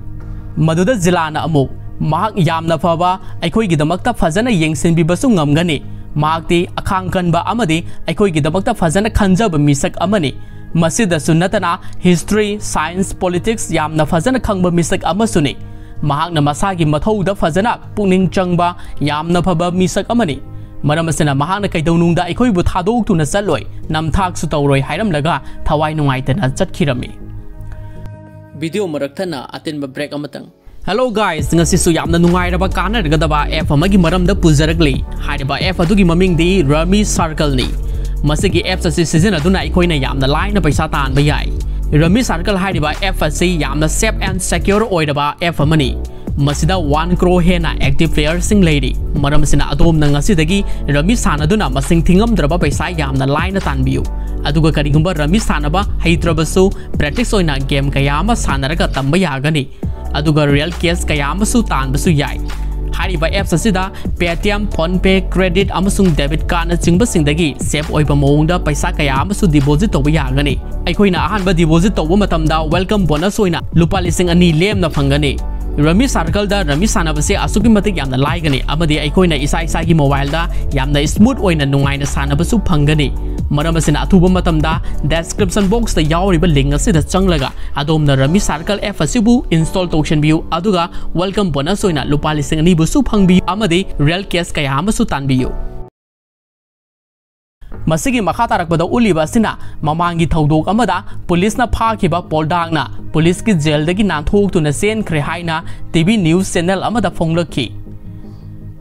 ꯃꯗꯨꯗ ꯖꯤꯂꯥꯟꯅ ꯑꯃꯨꯛ, "ꯃꯍꯥꯛ ꯌꯥꯝꯅ ꯐꯕ, ꯑꯩꯈꯣꯏꯒꯤꯗꯃꯛꯇ ꯐꯖꯅ ꯌꯦꯡꯁꯤꯟꯕꯤꯕꯁꯨ ꯉꯝꯒꯅꯤ꯫ ꯃꯍꯥꯛꯇꯤ ꯑꯈꯥꯡ ꯀꯟꯕ ꯑꯃꯗꯤ ꯑꯩꯈꯣꯏꯒꯤꯗꯃꯛꯇ ꯐꯖꯅ ꯈꯟꯖꯕ ꯃꯤꯁꯛ ꯑꯃꯅꯤ꯫ ꯃꯁꯤꯗꯁꯨ ꯅꯠꯇꯅ history, science, politics ꯌꯥꯝꯅ ꯐꯖꯅ ꯈꯪꯕ ꯃꯤꯁꯛ ꯑꯃꯁꯨꯅꯤ꯫ ꯃꯍꯥꯛꯅ ꯃꯁꯥꯒꯤ ꯃꯊꯧꯗ ꯐꯖꯅ ꯄꯨꯛꯅꯤꯡ ꯆꯪꯕ ꯌꯥꯝꯅ ꯐꯕ ꯃꯤꯁꯛ ꯑꯃꯅꯤ꯫ ꯃꯔꯝ ꯑꯁꯤꯅ ꯃꯍꯥꯛꯅ ꯀꯩꯗꯧꯅꯨꯡꯗ ꯑꯩꯈꯣꯏꯕꯨ ꯊꯥꯗꯣꯛꯇꯨꯅ ꯆꯠꯂꯣꯏ, ꯅꯝꯊꯥꯛꯁꯨ ꯇꯧꯔꯣꯏ" ꯍꯥꯏꯔꯝꯂꯒ ꯊꯋꯥꯏ ꯅꯨꯡꯉꯥꯏꯇꯅ ꯆꯠꯈꯤꯔꯝꯃꯤ꯫ ꯚꯤꯗꯤꯑꯣ ꯃꯔꯛ ꯊꯠꯅ ꯑꯇꯦꯟꯕ ꯕ꯭ꯔꯦꯛ ꯑꯃꯇꯪ꯫ Hello guys, ꯉꯁꯤꯁꯨ ꯌꯥꯝꯅ ꯅꯨꯡꯉꯥꯏꯔꯕ ꯀꯥꯟꯅꯔꯒꯗꯕ ꯑꯦꯞ ꯑꯃꯒꯤ ꯃꯔꯝꯗ ꯄꯨꯖꯔꯛꯂꯤ꯫ ꯍꯥꯏꯔꯤꯕ ꯑꯦꯞ ꯑꯗꯨꯒꯤ ꯃꯃꯤꯡꯗꯤ Rummy Circleꯅꯤ꯫ ꯃꯁꯤꯒꯤ ꯑꯦꯞꯁ ꯑꯁꯤ ꯁꯤꯖꯤꯟꯅꯗꯨꯅ ꯑꯩꯈꯣꯏꯅ ꯌꯥꯝꯅ ꯂꯥꯏꯅ ꯄꯩꯁꯥ ꯇꯥꯟꯕ ꯌꯥꯏ꯫ Rummy Circle ꯍꯥꯏꯔꯤꯕ ꯑꯦꯞ ꯑꯁꯤ ꯌꯥꯝꯅ safe and secure ꯑꯣꯏꯔꯕ ꯑꯦꯞ ꯑꯃꯅꯤ꯫ ꯃꯁꯤꯗ one crore ꯍꯦꯟꯅ active playerꯁꯤꯡ ꯂꯩꯔꯤ꯫ ꯃꯔꯝ ꯑꯁꯤꯅ ꯑꯗꯣꯝꯅ ꯉꯁꯤꯗꯒꯤ Rummy ꯁꯥꯟꯅꯗꯨꯅ ꯃꯁꯤꯡ ꯊꯤꯉꯝꯗ꯭ꯔꯕ ꯄꯩꯁꯥ ꯌꯥꯝꯅ ꯂꯥꯏꯅ ꯇꯥꯟꯕꯤꯌꯨ꯫ ꯑꯗꯨꯒ ꯀꯔꯤꯒꯨꯝꯕ Rummy ꯁꯥꯟꯅꯕ ꯍꯩꯇ꯭ꯔꯕꯁꯨ practice ꯑꯣꯏꯅ game ꯀꯌꯥ ꯑꯃ ꯁꯥꯟꯅꯔꯒ ꯇꯝꯕ ꯌꯥꯒꯅꯤ꯫ ꯑꯗꯨꯒ real cash ꯀꯌꯥ ꯑꯃꯁꯨ ꯇꯥꯟꯕꯁꯨ ꯌꯥꯏ꯫ ꯍꯥꯏꯔꯤꯕ ꯑꯦꯞꯁ ꯑꯁꯤꯗ Paytm, PhonePe, credit ꯑꯃꯁꯨꯡ debit cardꯅꯆꯤꯡꯕꯁꯤꯡꯗꯒꯤ safe ꯑꯣꯏꯕ ꯃꯑꯣꯡꯗ ꯄꯩꯁꯥ ꯀꯌꯥ ꯑꯃꯁꯨ deposit ꯇꯧꯕ ꯌꯥꯒꯅꯤ꯫ ꯑꯩꯈꯣꯏꯅ ꯑꯍꯥꯟꯕ deposit ꯇꯧꯕ ꯃꯇꯝꯗ welcome bonus ꯑꯣꯏꯅ ꯂꯨꯄꯥ ꯂꯤꯁꯤꯡ ꯑꯅꯤ ꯂꯦꯝꯅ ꯐꯪꯒꯅꯤ꯫ Rummy Circle ꯗ Rummy ꯁꯥꯟꯅꯕꯁꯦ ꯑꯁꯨꯛꯀꯤ ꯃꯇꯤꯛ ꯌꯥꯝꯅ ꯂꯥꯏꯒꯅꯤ ꯑꯃꯗꯤ ꯑꯩꯈꯣꯏꯅ ꯏꯁꯥ ꯏꯁꯥꯒꯤ mobile ꯗ ꯌꯥꯝꯅ smooth ꯑꯣꯏꯅ ꯅꯨꯡꯉꯥꯏꯅ ꯁꯥꯟꯅꯕꯁꯨ ꯐꯪꯒꯅꯤ꯫ ꯃꯔꯝ ꯑꯁꯤꯅ ꯑꯊꯨꯕ ꯃꯇꯝꯗ description box ꯇ ꯌꯥꯎꯔꯤꯕ link ꯑꯁꯤꯗ ꯆꯪꯂꯒ ꯑꯗꯣꯝꯅ Rummy Circle app ꯑꯁꯤꯕꯨ install ꯇꯧꯁꯤꯟꯕꯤꯌꯨ, ꯑꯗꯨꯒ welcome bonus ꯑꯣꯏꯅ ꯂꯨꯄꯥ ꯂꯤꯁꯤꯡ ꯑꯅꯤꯕꯨꯁꯨ ꯐꯪꯕꯤꯌꯨ ꯑꯃꯗꯤ real cash ꯀꯌꯥ ꯑꯃꯁꯨ ꯇꯥꯟꯕꯤꯌꯨ꯫ ꯃꯁꯤꯒꯤ ꯃꯈꯥ ꯇꯥꯔꯛꯄꯗ ꯎꯠꯂꯤꯕ ꯑꯁꯤꯅ ꯃꯃꯥꯡꯒꯤ ꯊꯧꯗꯣꯛ ꯑꯃꯗ ꯄꯨꯂꯤꯁꯅ ꯐꯥꯈꯤꯕ ꯄꯣꯜꯗꯥꯛꯅ ꯄꯨꯂꯤꯁꯀꯤ ꯖꯦꯜꯗꯒꯤ ꯅꯥꯟꯊꯣꯛꯇꯨꯅ ꯆꯦꯟꯈ꯭ꯔꯦ ꯍꯥꯏꯅ ꯇꯤ ꯚꯤ news channel ꯑꯃꯗ ꯐꯣꯡꯂꯛꯈꯤ꯫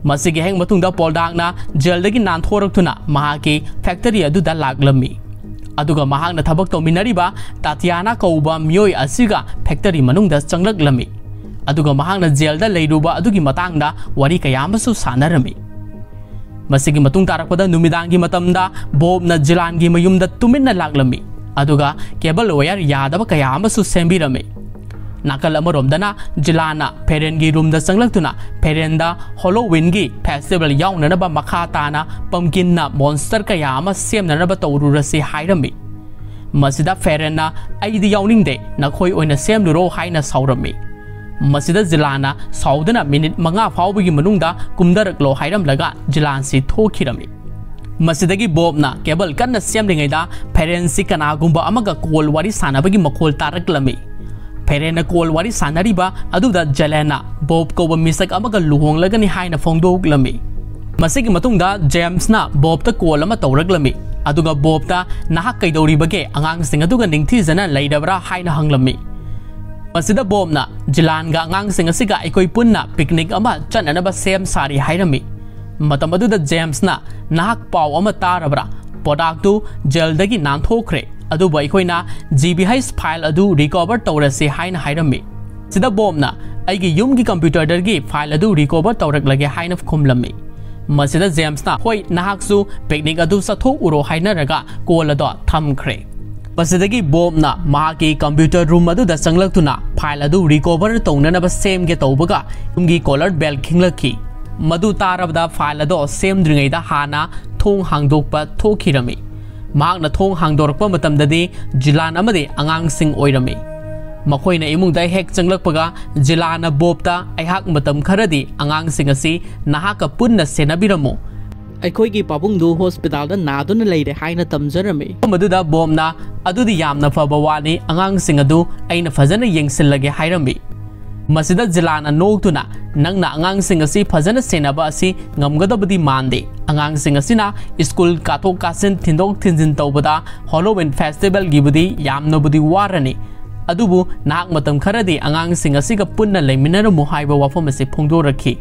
ꯃꯁꯤꯒꯤ ꯍꯦꯛ ꯃꯇꯨꯡꯗ ꯄꯣꯜꯗꯥꯛꯅ ꯖꯦꯜꯗꯒꯤ ꯅꯥꯟꯊꯣꯔꯛꯇꯨꯅ ꯃꯍꯥꯛꯀꯤ factory ꯑꯗꯨꯗ ꯂꯥꯛꯂꯝꯃꯤ꯫ ꯑꯗꯨꯒ ꯃꯍꯥꯛꯅ ꯊꯕꯛ ꯇꯧꯃꯤꯟꯅꯔꯤꯕ ꯇꯥꯇꯤꯌꯥꯅꯥ ꯀꯧꯕ ꯃꯤꯑꯣꯏ ꯑꯁꯤꯒ factory ꯃꯅꯨꯡꯗ ꯆꯪꯂꯛꯂꯝꯃꯤ꯫ ꯑꯗꯨꯒ ꯃꯍꯥꯛꯅ ꯖꯦꯜꯗ ꯂꯩꯔꯨꯕ ꯑꯗꯨꯒꯤ ꯃꯇꯥꯡꯗ ꯋꯥꯔꯤ ꯀꯌꯥ ꯑꯃꯁꯨ ꯁꯥꯟꯅꯔꯝꯃꯤ꯫ ꯃꯁꯤꯒꯤ ꯃꯇꯨꯡ ꯇꯥꯔꯛꯄꯗ ꯅꯨꯃꯤꯗꯥꯡꯒꯤ ꯃꯇꯝꯗ ꯕꯣꯕꯅ ꯖꯤꯂꯥꯟꯒꯤ ꯃꯌꯨꯝꯗ ꯇꯨꯃꯤꯟꯅ ꯂꯥꯛꯂꯝꯃꯤ, ꯑꯗꯨꯒ cable wire ꯌꯥꯗꯕ ꯀꯌꯥ ꯑꯃꯁꯨ ꯁꯦꯝꯕꯤꯔꯝꯃꯤ꯫ ꯅꯥꯀꯜ ꯑꯃꯔꯣꯝꯗꯅ ꯖꯤꯂꯥꯟꯅ ꯐꯦꯔꯦꯟꯒꯤ room ꯗ ꯆꯪꯂꯛꯇꯨꯅ ꯐꯦꯔꯦꯟꯗ Halloween ꯒꯤ festival ꯌꯥꯎꯅꯅꯕ ꯃꯈꯥ ꯇꯥꯅ pumpkin ꯅ monster ꯀꯌꯥ ꯑꯃ ꯁꯦꯝꯅꯅꯕ ꯇꯧꯔꯨꯔꯁꯤ ꯍꯥꯏꯔꯝꯃꯤ꯫ ꯃꯁꯤꯗ ꯐꯦꯔꯦꯟꯅ "ꯑꯩꯗꯤ ꯌꯥꯎꯅꯤꯡꯗꯦ, ꯅꯈꯣꯏ ꯑꯣꯏꯅ ꯁꯦꯝꯂꯨꯔꯣ" ꯍꯥꯏꯅ ꯁꯥꯎꯔꯝꯃꯤ꯫ ꯃꯁꯤꯗ ꯖꯤꯂꯥꯟꯅ ꯁꯥꯎꯗꯨꯅ minute ꯃꯉꯥ ꯐꯥꯎꯕꯒꯤ ꯃꯅꯨꯡꯗ ꯀꯨꯝꯊꯔꯛꯂꯣ ꯍꯥꯏꯔꯝꯂꯒ ꯖꯤꯂꯥꯟꯁꯤ ꯊꯣꯛꯈꯤꯔꯝꯃꯤ꯫ ꯃꯁꯤꯗꯒꯤ ꯕꯣꯕꯅ cable ꯀꯟꯅ ꯁꯦꯝꯂꯤꯉꯩꯗ ꯐꯦꯔꯦꯟꯁꯤ ꯀꯅꯥꯒꯨꯝꯕ ꯑꯃꯒ call ꯋꯥꯔꯤ ꯁꯥꯟꯅꯕꯒꯤ ꯃꯈꯣꯜ ꯇꯥꯔꯛꯂꯝꯃꯤ꯫ ꯐꯦꯔꯦꯟꯅ call ꯋꯥꯔꯤ ꯁꯥꯟꯅꯔꯤꯕ ꯑꯗꯨꯗ ꯖꯦꯂꯦꯟꯅ ꯕꯣꯕ ꯀꯧꯕ ꯃꯤꯁꯛ ꯑꯃꯒ ꯂꯨꯍꯣꯡꯂꯒꯅꯤ ꯍꯥꯏꯅ ꯐꯣꯡꯗꯣꯛꯂꯝꯃꯤ꯫ ꯃꯁꯤꯒꯤ ꯃꯇꯨꯡꯗ ꯖꯦꯝꯁꯅ ꯕꯣꯕꯇ call ꯑꯃ ꯇꯧꯔꯛꯂꯝꯃꯤ, ꯑꯗꯨꯒ ꯕꯣꯕꯇ "ꯅꯍꯥꯛ ꯀꯩꯗꯧꯔꯤꯕꯒꯦ? ꯑꯉꯥꯡꯁꯤꯡ ꯑꯗꯨꯒ ꯅꯤꯡꯊꯤꯖꯅ ꯂꯩꯔꯕ꯭ꯔꯥ?" ꯍꯥꯏꯅ ꯍꯪꯂꯝꯃꯤ꯫ ꯃꯁꯤꯗ ꯕꯣꯕꯅ ꯖꯤꯂꯥꯟꯒ ꯑꯉꯥꯡꯁꯤꯡ ꯑꯁꯤꯒ ꯑꯩꯈꯣꯏ ꯄꯨꯟꯅ picnic ꯑꯃ ꯆꯠꯅꯅꯕ ꯁꯦꯝ ꯁꯥꯔꯤ ꯍꯥꯏꯔꯝꯃꯤ꯫ ꯃꯇꯝ ꯑꯗꯨꯗ ꯖꯦꯝꯁꯅ "ꯅꯍꯥꯛ ꯄꯥꯎ ꯑꯃ ꯇꯥꯔꯕ꯭ꯔꯥ? ꯄꯣꯗꯥꯛꯇꯨ ꯖꯦꯜꯗꯒꯤ ꯅꯥꯟꯊꯣꯛꯈ꯭ꯔꯦ, ꯑꯗꯨꯕꯨ ꯑꯩꯈꯣꯏꯅ G B H file ꯑꯗꯨ recover ꯇꯧꯔꯁꯤ" ꯍꯥꯏꯅ ꯍꯥꯏꯔꯝꯃꯤ꯫ ꯁꯤꯗ ꯕꯣꯕꯅ "ꯑꯩꯒꯤ ꯌꯨꯝꯒꯤ computer ꯗꯒꯤ file ꯑꯗꯨ recover ꯇꯧꯔꯛꯂꯒꯦ" ꯍꯥꯏꯅ ꯈꯨꯝꯂꯝꯃꯤ꯫ ꯃꯁꯤꯗ ꯖꯦꯝꯁꯅ "ꯍꯣꯏ, ꯅꯍꯥꯛꯁꯨ picnic ꯑꯗꯨ ꯆꯠꯊꯣꯛꯎꯔꯣ" ꯍꯥꯏꯅꯔꯒ call ꯑꯗꯣ ꯊꯝꯈ꯭ꯔꯦ꯫ ꯃꯁꯤꯗꯒꯤ ꯕꯣꯕꯅ ꯃꯍꯥꯛꯀꯤ computer room ꯑꯗꯨꯗ ꯆꯪꯂꯛꯇꯨꯅ file ꯑꯗꯨ recover ꯇꯧꯅꯅꯕ ꯁꯦꯝꯒꯦ ꯇꯧꯕꯒ ꯌꯨꯝꯒꯤ caller bell ꯈꯤꯡꯂꯛꯈꯤ꯫ ꯃꯗꯨ ꯇꯥꯔꯕꯗ file ꯑꯗꯣ ꯁꯦꯝꯗ꯭ꯔꯤꯉꯩꯗ ꯍꯥꯟꯅ ꯊꯣꯡ ꯍꯥꯡꯗꯣꯛꯄ ꯊꯣꯛꯈꯤꯔꯝꯃꯤ꯫ ꯃꯍꯥꯛꯅ ꯊꯣꯡ ꯍꯥꯡꯗꯣꯔꯛꯄ ꯃꯇꯝꯗꯗꯤ ꯖꯤꯂꯥꯟ ꯑꯃꯗꯤ ꯑꯉꯥꯡꯁꯤꯡ ꯑꯣꯏꯔꯝꯃꯤ꯫ ꯃꯈꯣꯏꯅ ꯏꯃꯨꯡꯗ ꯍꯦꯛ ꯆꯪꯂꯛꯄꯒ ꯖꯤꯂꯥꯅ ꯕꯣꯕꯇ, "ꯑꯩꯍꯥꯛ ꯃꯇꯝ ꯈꯔꯗꯤ ꯑꯉꯥꯡꯁꯤꯡ ꯑꯁꯤ ꯅꯍꯥꯛꯀ ꯄꯨꯟꯅ ꯁꯦꯟꯅꯕꯤꯔꯝꯃꯨ꯫ ꯑꯩꯈꯣꯏꯒꯤ ꯄꯥꯕꯨꯡꯗꯨ ꯍꯣꯁꯄꯤꯇꯥꯜꯗ ꯅꯥꯗꯨꯅ ꯂꯩꯔꯦ" ꯍꯥꯏꯅ ꯇꯝꯖꯔꯝꯃꯤ꯫ ꯃꯐꯝ ꯑꯗꯨꯗ ꯕꯣꯕꯅ, "ꯑꯗꯨꯗꯤ ꯌꯥꯝꯅ ꯐꯕ ꯋꯥꯅꯤ, ꯑꯉꯥꯡꯁꯤꯡ ꯑꯗꯨ ꯑꯩꯅ ꯐꯖꯅ ꯌꯦꯡꯁꯤꯜꯂꯒꯦ" ꯍꯥꯏꯔꯝꯃꯤ꯫ ꯃꯁꯤꯗ ꯖꯤꯂꯥꯅ ꯅꯣꯛꯇꯨꯅ, "ꯅꯪꯅ ꯑꯉꯥꯡꯁꯤꯡ ꯑꯁꯤ ꯐꯖꯅ ꯁꯦꯟꯅꯕ ꯑꯁꯤ ꯉꯝꯒꯗꯕꯗꯤ ꯃꯥꯟꯗꯦ꯫ ꯑꯉꯥꯡꯁꯤꯡ ꯑꯁꯤꯅ ꯁ꯭ꯀꯨꯜ ꯀꯥꯊꯣꯛ ꯀꯥꯁꯤꯟ, ꯊꯤꯟꯗꯣꯛ ꯊꯤꯟꯖꯤꯟ ꯇꯧꯕꯗ ꯍꯣꯂꯣꯋꯤꯟ ꯐꯦꯁꯇꯤꯚꯦꯜꯒꯤꯕꯨꯗꯤ ꯌꯥꯝꯅꯕꯨꯗꯤ ꯋꯥꯔꯅꯤ, ꯑꯗꯨꯕꯨ ꯅꯍꯥꯛ ꯃꯇꯝ ꯈꯔꯗꯤ ꯑꯉꯥꯡꯁꯤꯡ ꯑꯁꯤꯒ ꯄꯨꯟꯅ ꯂꯩꯃꯤꯟꯅꯔꯝꯃꯨ" ꯍꯥꯏꯕ ꯋꯥꯐꯝ ꯑꯁꯤ ꯐꯣꯡꯗꯣꯔꯛꯈꯤ꯫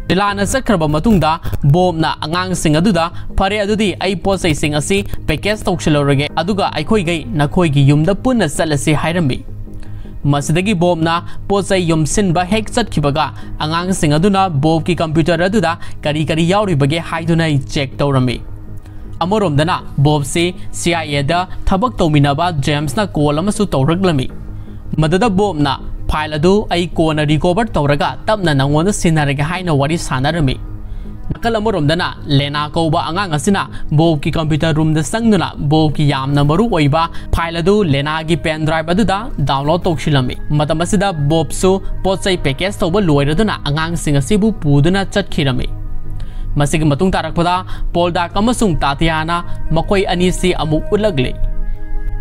ꯖꯤꯂꯥꯅ ꯆꯠꯈ꯭ꯔꯕ ꯃꯇꯨꯡꯗ ꯕꯣꯕꯅ ꯑꯉꯥꯡꯁꯤꯡ ꯑꯗꯨꯗ, "ꯐꯔꯦ, ꯑꯗꯨꯗꯤ ꯑꯩ ꯄꯣꯠ ꯆꯩꯁꯤꯡ ꯑꯁꯤ ꯄꯦꯀꯦꯖ ꯇꯧꯁꯤꯜꯂꯨꯔꯒꯦ, ꯑꯗꯨꯒ ꯑꯩꯈꯣꯏꯒꯩ ꯅꯈꯣꯏꯒꯤ ꯌꯨꯝꯗ ꯄꯨꯟꯅ ꯆꯠꯂꯁꯤ" ꯍꯥꯏꯔꯝꯃꯤ꯫ ꯃꯁꯤꯗꯒꯤ ꯕꯣꯕꯅ ꯄꯣꯠ ꯆꯩ ꯌꯣꯝꯁꯤꯟꯕ ꯍꯦꯛ ꯆꯠꯈꯤꯕꯒ, ꯑꯉꯥꯡꯁꯤꯡ ꯑꯗꯨꯅ ꯕꯣꯕꯀꯤ ꯀꯝꯄ꯭ꯌꯨꯇꯔ ꯑꯗꯨꯗ ꯀꯔꯤ ꯀꯔꯤ ꯌꯥꯎꯔꯤꯕꯒꯦ ꯍꯥꯏꯗꯨꯅ ꯆꯦꯛ ꯇꯧꯔꯝꯃꯤ꯫ ꯑꯃꯔꯣꯝꯗꯅ ꯕꯣꯕꯁꯤ ꯁꯤ ꯑꯥꯏ ꯑꯦꯗ ꯊꯕꯛ ꯇꯧꯃꯤꯟꯅꯕ ꯖꯦꯝꯁꯅ ꯀꯣꯜ ꯑꯃꯁꯨ ꯇꯧꯔꯛꯂꯝꯃꯤ꯫ ꯃꯗꯨꯗ ꯕꯣꯕꯅ, "ꯐꯥꯏꯜ ꯑꯗꯨ ꯑꯩ ꯀꯣꯟꯅ ꯔꯤꯀꯣꯚꯔ ꯇꯧꯔꯒ ꯇꯞꯅ ꯅꯉꯣꯟꯗ ꯁꯤꯟꯅꯔꯒꯦ" ꯍꯥꯏꯅ ꯋꯥꯔꯤ ꯁꯥꯟꯅꯔꯝꯃꯤ꯫ ꯅꯥꯀꯜ ꯑꯃꯔꯣꯝꯗꯅ ꯂꯦꯅꯥ ꯀꯧꯕ ꯑꯉꯥꯡ ꯑꯁꯤꯅ ꯕꯣꯕꯀꯤ ꯀꯝꯄ꯭ꯌꯨꯇꯔ ꯔꯨꯝꯗ ꯆꯪꯗꯨꯅ ꯕꯣꯕꯀꯤ ꯌꯥꯝꯅ ꯃꯔꯨ ꯑꯣꯏꯕ ꯐꯥꯏꯜ ꯑꯗꯨ ꯂꯦꯅꯥꯒꯤ ꯄꯦꯟ ꯗ꯭ꯔꯥꯏꯚ ꯑꯗꯨꯗ ꯗꯥꯎꯟꯂꯣꯗ ꯇꯧꯁꯤꯜꯂꯝꯃꯤ꯫ ꯃꯇꯝ ꯑꯁꯤꯗ ꯕꯣꯕꯁꯨ ꯄꯣꯠ ꯆꯩ ꯄꯦꯀꯦꯖ ꯇꯧꯕ ꯂꯣꯏꯔꯗꯨꯅ ꯑꯉꯥꯡꯁꯤꯡ ꯑꯁꯤꯕꯨ ꯄꯨꯗꯨꯅ ꯆꯠꯈꯤꯔꯝꯃꯤ꯫ ꯃꯁꯤꯒꯤ ꯃꯇꯨꯡ ꯇꯥꯔꯛꯄꯗ ꯄꯣꯜꯗꯥꯛ ꯑꯃꯁꯨꯡ ꯇꯥꯇꯤꯌꯥꯅ ꯃꯈꯣꯏ ꯑꯅꯤꯁꯤ ꯑꯃꯨꯛ ꯎꯠꯂꯛꯂꯤ꯫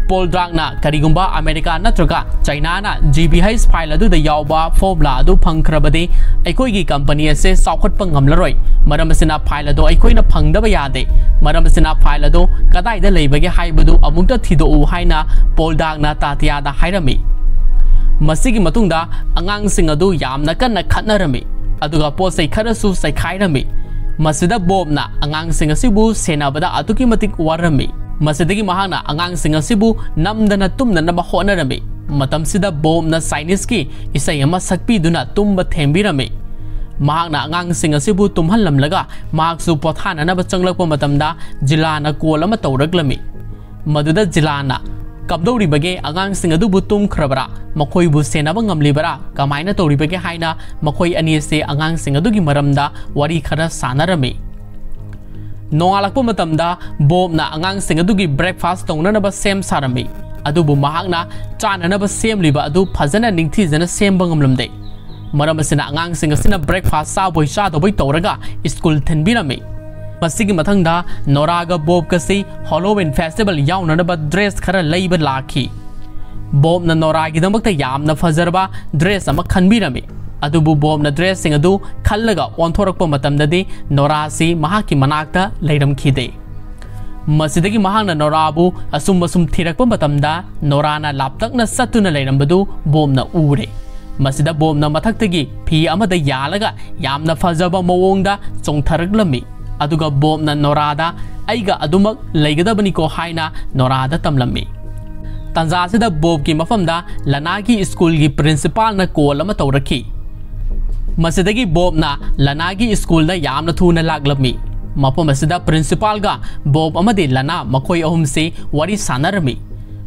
ꯄꯣꯜꯗꯥꯛꯅ ꯀꯔꯤꯒꯨꯝꯕ ꯑꯃꯦꯔꯤꯀꯥ ꯅꯠꯇ꯭ꯔꯒ ꯆꯥꯏꯅꯥꯅ ꯖꯤ ꯕꯤ ꯍꯩꯆ ꯐꯥꯏꯜ ꯑꯗꯨꯗ ꯌꯥꯎꯕ ꯐꯣꯔꯃꯨꯂꯥ ꯑꯗꯨ ꯐꯪꯈ꯭ꯔꯕꯗꯤ ꯑꯩꯈꯣꯏꯒꯤ ꯀꯝꯄꯅꯤ ꯑꯁꯤ ꯆꯥꯎꯈꯠꯄ ꯉꯝꯂꯔꯣꯏ꯫ ꯃꯔꯝ ꯑꯁꯤꯅ ꯐꯥꯏꯜ ꯑꯗꯨ ꯑꯩꯈꯣꯏꯅ ꯐꯪꯗꯕ ꯌꯥꯗꯦ꯫ ꯃꯔꯝ ꯑꯁꯤꯅ ꯐꯥꯏꯜ ꯑꯗꯨ ꯀꯗꯥꯏꯗ ꯂꯩꯕꯒꯦ ꯍꯥꯏꯕꯗꯨ ꯑꯃꯨꯛꯇ ꯊꯤꯗꯣꯛꯎ" ꯍꯥꯏꯅ ꯄꯣꯜꯗꯥꯛꯅ ꯇꯥꯇꯤꯌꯥꯗ ꯍꯥꯏꯔꯝꯃꯤ꯫ ꯃꯁꯤꯒꯤ ꯃꯇꯨꯡꯗ ꯑꯉꯥꯡꯁꯤꯡ ꯑꯗꯨ ꯌꯥꯝꯅ ꯀꯟꯅ ꯈꯠꯅꯔꯝꯃꯤ, ꯑꯗꯨꯒ ꯄꯣꯠ ꯆꯩ ꯈꯔꯁꯨ ꯆꯩꯈꯥꯏꯔꯝꯃꯤ꯫ ꯃꯁꯤꯗ ꯕꯣꯕꯅ ꯑꯉꯥꯡꯁꯤꯡ ꯑꯁꯤꯕꯨ ꯁꯦꯟꯅꯕꯗ ꯑꯗꯨꯛꯀꯤ ꯃꯇꯤꯛ ꯋꯥꯔꯝꯃꯤ꯫ ꯃꯁꯤꯗꯒꯤ ꯃꯍꯥꯛꯅ ꯑꯉꯥꯡꯁꯤꯡ ꯑꯁꯤꯕꯨ ꯅꯝꯗꯅ ꯇꯨꯝꯅꯅꯕ ꯍꯣꯠꯅꯔꯝꯃꯤ꯫ ꯃꯇꯝꯁꯤꯗ ꯕꯣꯕꯅ ꯆꯥꯏꯅꯤꯁꯀꯤ ꯏꯁꯩ ꯑꯃ ꯁꯛꯄꯤꯗꯨꯅ ꯇꯨꯝꯕ ꯊꯦꯝꯕꯤꯔꯝꯃꯤ꯫ ꯃꯍꯥꯛꯅ ꯑꯉꯥꯡꯁꯤꯡ ꯑꯁꯤꯕꯨ ꯇꯨꯝꯍꯜꯂꯝꯂꯒ ꯃꯍꯥꯛꯁꯨ ꯄꯣꯊꯥꯅꯅꯕ ꯆꯪꯂꯛꯄ ꯃꯇꯝꯗ ꯖꯤꯂꯥꯅ ꯀꯣꯜ ꯑꯃ ꯇꯧꯔꯛꯂꯝꯃꯤ꯫ ꯃꯗꯨꯗ ꯖꯤꯂꯥꯅ, "ꯀꯝꯗꯧꯔꯤꯕꯒꯦ? ꯑꯉꯥꯡꯁꯤꯡ ꯑꯗꯨꯕꯨ ꯇꯨꯝꯈ꯭ꯔꯕꯔꯥ? ꯃꯈꯣꯏꯕꯨ ꯁꯦꯟꯅꯕ ꯉꯝꯂꯤꯕꯔꯥ? ꯀꯃꯥꯏꯅ ꯇꯧꯔꯤꯕꯒꯦ?" ꯍꯥꯏꯅ ꯃꯈꯣꯏ ꯑꯅꯤ ꯑꯁꯤ ꯑꯉꯥꯡꯁꯤꯡ ꯑꯗꯨꯒꯤ ꯃꯔꯝꯗ ꯋꯥꯔꯤ ꯈꯔ ꯁꯥꯟꯅꯔꯝꯃꯤ꯫ ꯅꯣꯡꯉꯥꯜꯂꯛꯄ ꯃꯇꯝꯗ ꯕꯣꯕꯅ ꯑꯉꯥꯡꯁꯤꯡ ꯑꯗꯨꯒꯤ ꯕ꯭ꯔꯦꯛꯐꯥꯁ ꯇꯧꯅꯅꯕ ꯁꯦꯝ ꯁꯥꯔꯝꯃꯤ꯫ ꯑꯗꯨꯕꯨ ꯃꯍꯥꯛꯅ ꯆꯥꯅꯅꯕ ꯁꯦꯝꯂꯤꯕ ꯑꯗꯨ ꯐꯖꯅ ꯅꯤꯡꯊꯤꯖꯅ ꯁꯦꯝꯕ ꯉꯝꯂꯝꯗꯦ꯫ ꯃꯔꯝ ꯑꯁꯤꯅ ꯑꯉꯥꯡꯁꯤꯡ ꯑꯁꯤꯅ breakfast ꯆꯥꯕꯣꯏ ꯆꯥꯗꯕꯣꯏ ꯇꯧꯔꯒ school ꯊꯤꯟꯕꯤꯔꯝꯃꯤ꯫ ꯃꯁꯤꯒꯤ ꯃꯊꯪꯗ ꯅꯣꯔꯥꯒ ꯕꯣꯕꯀꯁꯤ Halloween festival ꯌꯥꯎꯅꯅꯕ dress ꯈꯔ ꯂꯩꯕ ꯂꯥꯛꯈꯤ꯫ ꯕꯣꯕꯅ ꯅꯣꯔꯥꯒꯤꯗꯃꯛꯇ ꯌꯥꯝꯅ ꯐꯖꯔꯕ dress ꯑꯃ ꯈꯟꯕꯤꯔꯝꯃꯤ꯫ ꯑꯗꯨꯕꯨ ꯕꯣꯕꯅ dressꯁꯤꯡ ꯑꯗꯨ ꯈꯜꯂꯒ ꯑꯣꯟꯊꯣꯔꯛꯄ ꯃꯇꯝꯗꯗꯤ ꯅꯣꯔꯥꯁꯤ ꯃꯍꯥꯛꯀꯤ ꯃꯅꯥꯛꯇ ꯂꯩꯔꯝꯈꯤꯗꯦ꯫ ꯃꯁꯤꯗꯒꯤ ꯃꯍꯥꯛꯅ ꯅꯣꯔꯥꯕꯨ ꯑꯁꯨꯝ ꯑꯁꯨꯝ ꯊꯤꯔꯛꯄ ꯃꯇꯝꯗ ꯅꯣꯔꯥꯅ ꯂꯥꯞꯇꯛꯅ ꯆꯠꯇꯨꯅ ꯂꯩꯔꯝꯕꯗꯨ ꯕꯣꯕꯅ ꯎꯔꯦ꯫ ꯃꯁꯤꯗ ꯕꯣꯕꯅ ꯃꯊꯛꯇꯒꯤ ꯐꯤ ꯑꯃꯗ ꯌꯥꯜꯂꯒ ꯌꯥꯝꯅ ꯐꯖꯕ ꯃꯑꯣꯡꯗ ꯆꯣꯡꯊꯔꯛꯂꯝꯃꯤ꯫ ꯑꯗꯨꯒ ꯕꯣꯕꯅ ꯅꯣꯔꯥꯗ "ꯑꯩꯒ ꯑꯗꯨꯃꯛ ꯂꯩꯒꯗꯕꯅꯤꯀꯣ" ꯍꯥꯏꯅ ꯅꯣꯔꯥꯗ ꯇꯝꯂꯝꯃꯤ꯫ ꯇꯥꯟꯖꯥ ꯑꯁꯤꯗ ꯕꯣꯕꯀꯤ ꯃꯐꯝꯗ ꯂꯅꯥꯒꯤ schoolꯒꯤ principalꯅ call ꯑꯃ ꯇꯧꯔꯛꯈꯤ꯫ ꯃꯁꯤꯗꯒꯤ ꯕꯣꯕꯅ ꯂꯅꯥꯒꯤ schoolꯗ ꯌꯥꯝꯅ ꯊꯨꯅ ꯂꯥꯛꯂꯝꯃꯤ꯫ ꯃꯐꯝ ꯑꯁꯤꯗ principalꯒ ꯕꯣꯕ ꯑꯃꯗꯤ ꯂꯅꯥ ꯃꯈꯣꯏ ꯑꯍꯨꯝꯁꯤ ꯋꯥꯔꯤ ꯁꯥꯟꯅꯔꯝꯃꯤ꯫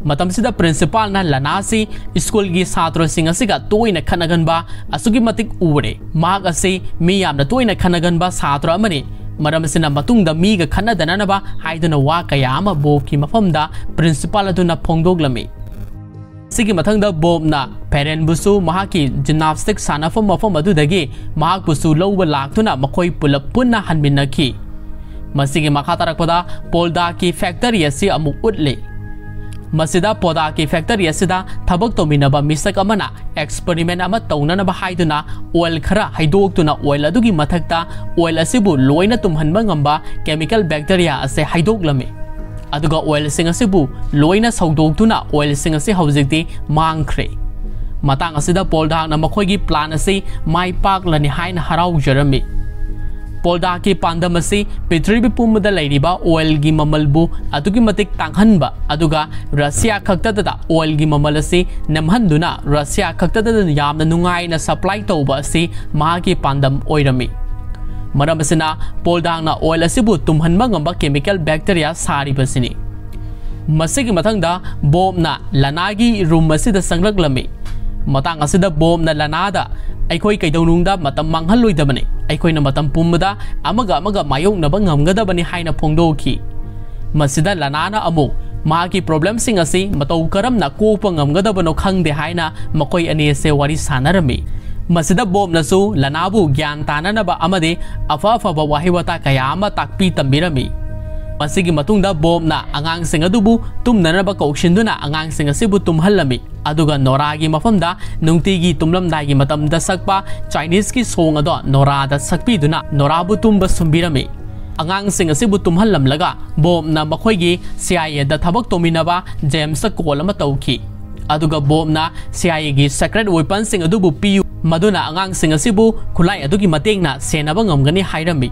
ꯃꯇꯝꯁꯤꯗ principalꯅ ꯂꯅꯥꯁꯤ schoolꯒꯤ ꯁꯥꯇ꯭ꯔꯁꯤꯡ ꯑꯁꯤꯒ ꯇꯣꯏꯅ ꯈꯠꯅꯒꯟꯕ ꯑꯁꯨꯛꯀꯤ ꯃꯇꯤꯛ ꯎꯔꯦ꯫ ꯃꯍꯥꯛ ꯑꯁꯤ ꯃꯤ ꯌꯥꯝꯅ ꯇꯣꯏꯅ ꯈꯠꯅꯒꯟꯕ ꯁꯥꯇ꯭ꯔ ꯑꯃꯅꯤ꯫ ꯃꯔꯝ ꯑꯁꯤꯅ ꯃꯇꯨꯡꯗ ꯃꯤꯒ ꯈꯠꯅꯗꯅꯅꯕ ꯍꯥꯏꯗꯨꯅ ꯋꯥ ꯀꯌꯥ ꯑꯃ ꯕꯣꯕꯀꯤ ꯃꯐꯝꯗ principal ꯑꯗꯨꯅ ꯐꯣꯡꯗꯣꯛꯂꯝꯃꯤ꯫ ꯁꯤꯒꯤ ꯃꯊꯪꯗ ꯕꯣꯕꯅ ꯐꯦꯔꯦꯟꯕꯨꯁꯨ ꯃꯍꯥꯛꯀꯤ gymnastic ꯁꯥꯟꯅꯐꯝ ꯃꯐꯝ ꯑꯗꯨꯗꯒꯤ ꯃꯍꯥꯛꯄꯨꯁꯨ ꯂꯧꯕ ꯂꯥꯛꯇꯨꯅ ꯃꯈꯣꯏ ꯄꯨꯂꯞ ꯄꯨꯟꯅ ꯍꯟꯃꯤꯟꯅꯈꯤ꯫ ꯃꯁꯤꯒꯤ ꯃꯈꯥ ꯇꯥꯔꯛꯄꯗ ꯄꯣꯜꯗꯥꯛꯀꯤ factory ꯑꯁꯤ ꯑꯃꯨꯛ ꯎꯠꯂꯤ꯫ ꯃꯁꯤꯗ ꯄꯣꯜꯗꯥꯛꯀꯤ factory ꯑꯁꯤꯗ ꯊꯕꯛ ꯇꯧꯃꯤꯟꯅꯕ ꯃꯤꯁꯛ ꯑꯃꯅ experiment ꯑꯃ ꯇꯧꯅꯅꯕ ꯍꯥꯏꯗꯨꯅ oil ꯈꯔ ꯍꯩꯗꯣꯛꯇꯨꯅ oil ꯑꯗꯨꯒꯤ ꯃꯊꯛꯇ oil ꯑꯁꯤꯕꯨ ꯂꯣꯏꯅ ꯇꯨꯝꯍꯟꯕ ꯉꯝꯕ chemical bacteria ꯑꯁꯤ ꯍꯩꯗꯣꯛꯂꯝꯃꯤ꯫ ꯑꯗꯨꯒ oilꯁꯤꯡ ꯑꯁꯤꯕꯨ ꯂꯣꯏꯅ ꯁꯧꯗꯣꯛꯇꯨꯅ oilꯁꯤꯡ ꯑꯁꯤ ꯍꯧꯖꯤꯛꯇꯤ ꯃꯥꯡꯈ꯭ꯔꯦ꯫ ꯃꯇꯥꯡ ꯑꯁꯤꯗ ꯄꯣꯜꯗꯥꯛꯅ ꯃꯈꯣꯏꯒꯤ plan ꯑꯁꯤ ꯃꯥꯏ ꯄꯥꯛꯂꯅꯤ ꯍꯥꯏꯅ ꯍꯔꯥꯎꯖꯔꯝꯃꯤ꯫ ꯄꯣꯜꯗꯥꯛꯀꯤ ꯄꯥꯟꯗꯝ ꯑꯁꯤ ꯄ꯭ꯔꯤꯊꯤꯕꯤ ꯄꯨꯝꯕꯗ ꯂꯩꯔꯤꯕ oilꯒꯤ ꯃꯃꯜꯕꯨ ꯑꯗꯨꯛꯀꯤ ꯃꯇꯤꯛ ꯇꯥꯡꯍꯟꯕ, ꯑꯗꯨꯒ ꯔꯁꯤꯌꯥ ꯈꯛꯇꯗ oilꯒꯤ ꯃꯃꯜ ꯑꯁꯤ ꯅꯦꯝꯍꯟꯗꯨꯅ ꯔꯁꯤꯌꯥ ꯈꯛꯇꯗ ꯌꯥꯝꯅ ꯅꯨꯡꯉꯥꯏꯅ supply ꯇꯧꯕ ꯑꯁꯤ ꯃꯍꯥꯛꯀꯤ ꯄꯥꯟꯗꯝ ꯑꯣꯏꯔꯝꯃꯤ꯫ ꯃꯔꯝ ꯑꯁꯤꯅ ꯄꯣꯜꯗꯥꯛꯅ oil ꯑꯁꯤꯕꯨ ꯇꯨꯝꯍꯟꯕ ꯉꯝꯕ chemical bacteria ꯁꯥꯔꯤꯕꯁꯤꯅꯤ꯫ ꯃꯁꯤꯒꯤ ꯃꯊꯪꯗ ꯕꯣꯕꯅ ꯂꯅꯥꯒꯤ room ꯑꯁꯤꯗ ꯆꯪꯂꯛꯂꯝꯃꯤ꯫ ꯃꯇꯥꯡ ꯑꯁꯤꯗ ꯕꯣꯕꯅ ꯂꯅꯥꯗ, "ꯑꯩꯈꯣꯏ ꯀꯩꯗꯧꯅꯨꯡꯗ ꯃꯇꯝ ꯃꯥꯡꯍꯜꯂꯣꯏꯗꯕꯅꯤ꯫ ꯑꯩꯈꯣꯏꯅ ꯃꯇꯝ ꯄꯨꯝꯕꯗ ꯑꯃꯒ ꯑꯃꯒ ꯃꯥꯌꯣꯛꯅꯕ ꯉꯝꯒꯗꯕꯅꯤ" ꯍꯥꯏꯅ ꯐꯣꯡꯗꯣꯛꯈꯤ꯫ ꯃꯁꯤꯗ ꯂꯅꯥꯅ ꯑꯃꯨꯛ, ꯃꯍꯥꯛꯀꯤ problemꯁꯤꯡ ꯑꯁꯤ ꯃꯇꯧ ꯀꯔꯝꯅ ꯀꯣꯛꯄ ꯉꯝꯒꯗꯕꯅꯣ ꯈꯪꯗꯦ ꯍꯥꯏꯅ ꯃꯈꯣꯏ ꯑꯅꯤ ꯑꯁꯦ ꯋꯥꯔꯤ ꯁꯥꯟꯅꯔꯝꯃꯤ꯫ ꯃꯁꯤꯗ ꯕꯣꯕꯅꯁꯨ ꯂꯅꯥꯕꯨ ꯒ꯭ꯌꯥꯟ ꯇꯥꯅꯅꯕ ꯑꯃꯗꯤ ꯑꯐ ꯑꯐꯕ ꯋꯥꯍꯩ ꯋꯥꯇꯥ ꯀꯌꯥ ꯑꯃ ꯇꯥꯛꯄꯤ ꯇꯝꯕꯤꯔꯝꯃꯤ꯫ ꯃꯁꯤꯒꯤ ꯃꯇꯨꯡꯗ ꯕꯣꯕꯅ ꯑꯉꯥꯡꯁꯤꯡ ꯑꯗꯨꯕꯨ ꯇꯨꯝꯅꯅꯕ ꯀꯧꯁꯤꯟꯗꯨꯅ ꯑꯉꯥꯡꯁꯤꯡ ꯑꯁꯤꯕꯨ ꯇꯨꯝꯍꯜꯂꯝꯃꯤ꯫ ꯑꯗꯨꯒ ꯅꯣꯔꯥꯒꯤ ꯃꯐꯝꯗ ꯅꯨꯡꯇꯤꯒꯤ ꯇꯨꯝꯂꯝꯗꯥꯏꯒꯤ ꯃꯇꯝꯗ ꯁꯛꯄ Chineseꯀꯤ song ꯑꯗꯣ ꯅꯣꯔꯥꯗ ꯁꯛꯄꯤꯗꯨꯅ ꯅꯣꯔꯥꯕꯨ ꯇꯨꯝꯕ ꯁꯨꯝꯕꯤꯔꯝꯃꯤ꯫ ꯑꯉꯥꯡꯁꯤꯡ ꯑꯁꯤꯕꯨ ꯇꯨꯝꯍꯜꯂꯝꯂꯒ ꯕꯣꯕꯅ ꯃꯈꯣꯏꯒꯤ CIAꯗ ꯊꯕꯛ ꯇꯧꯃꯤꯟꯅꯕ Jamesꯇ call ꯑꯃ ꯇꯧꯈꯤ꯫ ꯑꯗꯨꯒ ꯕꯣꯕꯅ CIAꯒꯤ secret weaponꯁꯤꯡ ꯑꯗꯨꯕꯨ ꯄꯤꯌꯨ, ꯃꯗꯨꯅ ꯑꯉꯥꯡꯁꯤꯡ ꯑꯁꯤꯕꯨ ꯈꯨꯠꯂꯥꯏ ꯑꯗꯨꯒꯤ ꯃꯇꯦꯡꯅ ꯁꯦꯟꯅꯕ ꯉꯝꯒꯅꯤ ꯍꯥꯏꯔꯝꯃꯤ꯫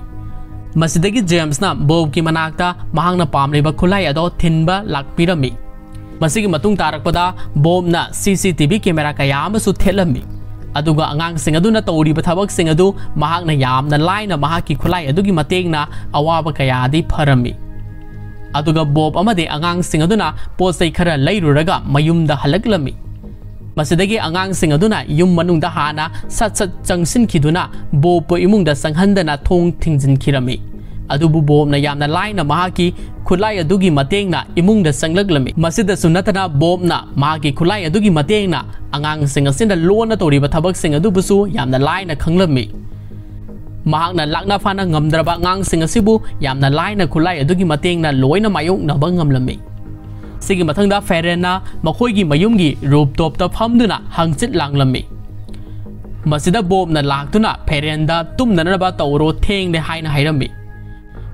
ꯃꯁꯤꯗꯒꯤ Jamesꯅ ꯕꯣꯕꯀꯤ ꯃꯅꯥꯛꯇ ꯃꯍꯥꯛꯅ ꯄꯥꯝꯂꯤꯕ ꯈꯨꯠꯂꯥꯏ ꯑꯗꯣ ꯊꯤꯟꯕ ꯂꯥꯛꯄꯤꯔꯝꯃꯤ꯫ ꯃꯁꯤꯒꯤ ꯃꯇꯨꯡ ꯇꯥꯔꯛꯄꯗ ꯕꯣꯕꯅ CCTV camera ꯀꯌꯥ ꯑꯃꯁꯨ ꯊꯦꯠꯂꯝꯃꯤ꯫ ꯑꯗꯨꯒ ꯑꯉꯥꯡꯁꯤꯡ ꯑꯗꯨꯅ ꯇꯧꯔꯤꯕ ꯊꯕꯛꯁꯤꯡ ꯑꯗꯨ ꯃꯍꯥꯛꯅ ꯌꯥꯝꯅ ꯂꯥꯏꯅ ꯃꯍꯥꯛꯀꯤ ꯈꯨꯠꯂꯥꯏ ꯑꯗꯨꯒꯤ ꯃꯇꯦꯡꯅ ꯑꯋꯥꯕ ꯀꯌꯥꯗꯤ ꯐꯔꯝꯃꯤ꯫ ꯑꯗꯨꯒ ꯕꯣꯕ ꯑꯃꯗꯤ ꯑꯉꯥꯡꯁꯤꯡ ꯑꯗꯨꯅ ꯄꯣꯠ ꯆꯩ ꯈꯔ ꯂꯩꯔꯨꯔꯒ ꯃꯌꯨꯝꯗ ꯍꯜꯂꯛꯂꯝꯃꯤ꯫ ꯃꯁꯤꯗꯒꯤ ꯑꯉꯥꯡꯁꯤꯡ ꯑꯗꯨꯅ ꯌꯨꯝ ꯃꯅꯨꯡꯗ ꯍꯥꯟꯅ ꯁꯠ ꯁꯠ ꯆꯪꯁꯤꯟꯈꯤꯗꯨꯅ ꯕꯣꯕꯄꯨ ꯏꯃꯨꯡꯗ ꯆꯪꯍꯟꯗꯅ ꯊꯣꯡ ꯊꯤꯡꯖꯤꯟꯈꯤꯔꯝꯃꯤ꯫ ꯑꯗꯨꯕꯨ ꯕꯣꯕꯅ ꯌꯥꯝꯅ ꯂꯥꯏꯅ ꯃꯍꯥꯛꯀꯤ ꯈꯨꯠꯂꯥꯏ ꯑꯗꯨꯒꯤ ꯃꯇꯦꯡꯅ ꯏꯃꯨꯡꯗ ꯆꯪꯂꯛꯂꯝꯃꯤ꯫ ꯃꯁꯤꯗꯁꯨ ꯅꯠꯇꯅ ꯕꯣꯕꯅ ꯃꯍꯥꯛꯀꯤ ꯈꯨꯠꯂꯥꯏ ꯑꯗꯨꯒꯤ ꯃꯇꯦꯡꯅ ꯑꯉꯥꯡꯁꯤꯡ ꯑꯁꯤꯅ ꯂꯣꯟꯅ ꯇꯧꯔꯤꯕ ꯊꯕꯛꯁꯤꯡ ꯑꯗꯨꯕꯨꯁꯨ ꯌꯥꯝꯅ ꯂꯥꯏꯅ ꯈꯪꯂꯝꯃꯤ꯫ ꯃꯍꯥꯛꯅ ꯂꯥꯛꯅ ꯐꯥꯅ ꯉꯝꯗ꯭ꯔꯕ ꯑꯉꯥꯡꯁꯤꯡ ꯑꯁꯤꯕꯨ ꯌꯥꯝꯅ ꯂꯥꯏꯅ ꯈꯨꯠꯂꯥꯏ ꯑꯗꯨꯒꯤ ꯃꯇꯦꯡꯅ ꯂꯣꯏꯅ ꯃꯥꯌꯣꯛꯅꯕ ꯉꯝꯂꯝꯃꯤ꯫ ꯁꯤꯒꯤ ꯃꯊꯪꯗ ꯐꯦꯔꯦꯟꯅ ꯃꯈꯣꯏꯒꯤ ꯃꯌꯨꯝꯒꯤ rooftopꯇ ꯐꯝꯗꯨꯅ ꯍꯪꯆꯤꯠ ꯂꯥꯡꯂꯝꯃꯤ꯫ ꯃꯁꯤꯗ ꯕꯣꯕꯅ ꯂꯥꯛꯇꯨꯅ ꯐꯦꯔꯦꯟꯗ ꯇꯨꯝꯅꯅꯕ ꯇꯧꯔꯣ, ꯊꯦꯡꯂꯦ ꯍꯥꯏꯅ ꯍꯥꯏꯔꯝꯃꯤ꯫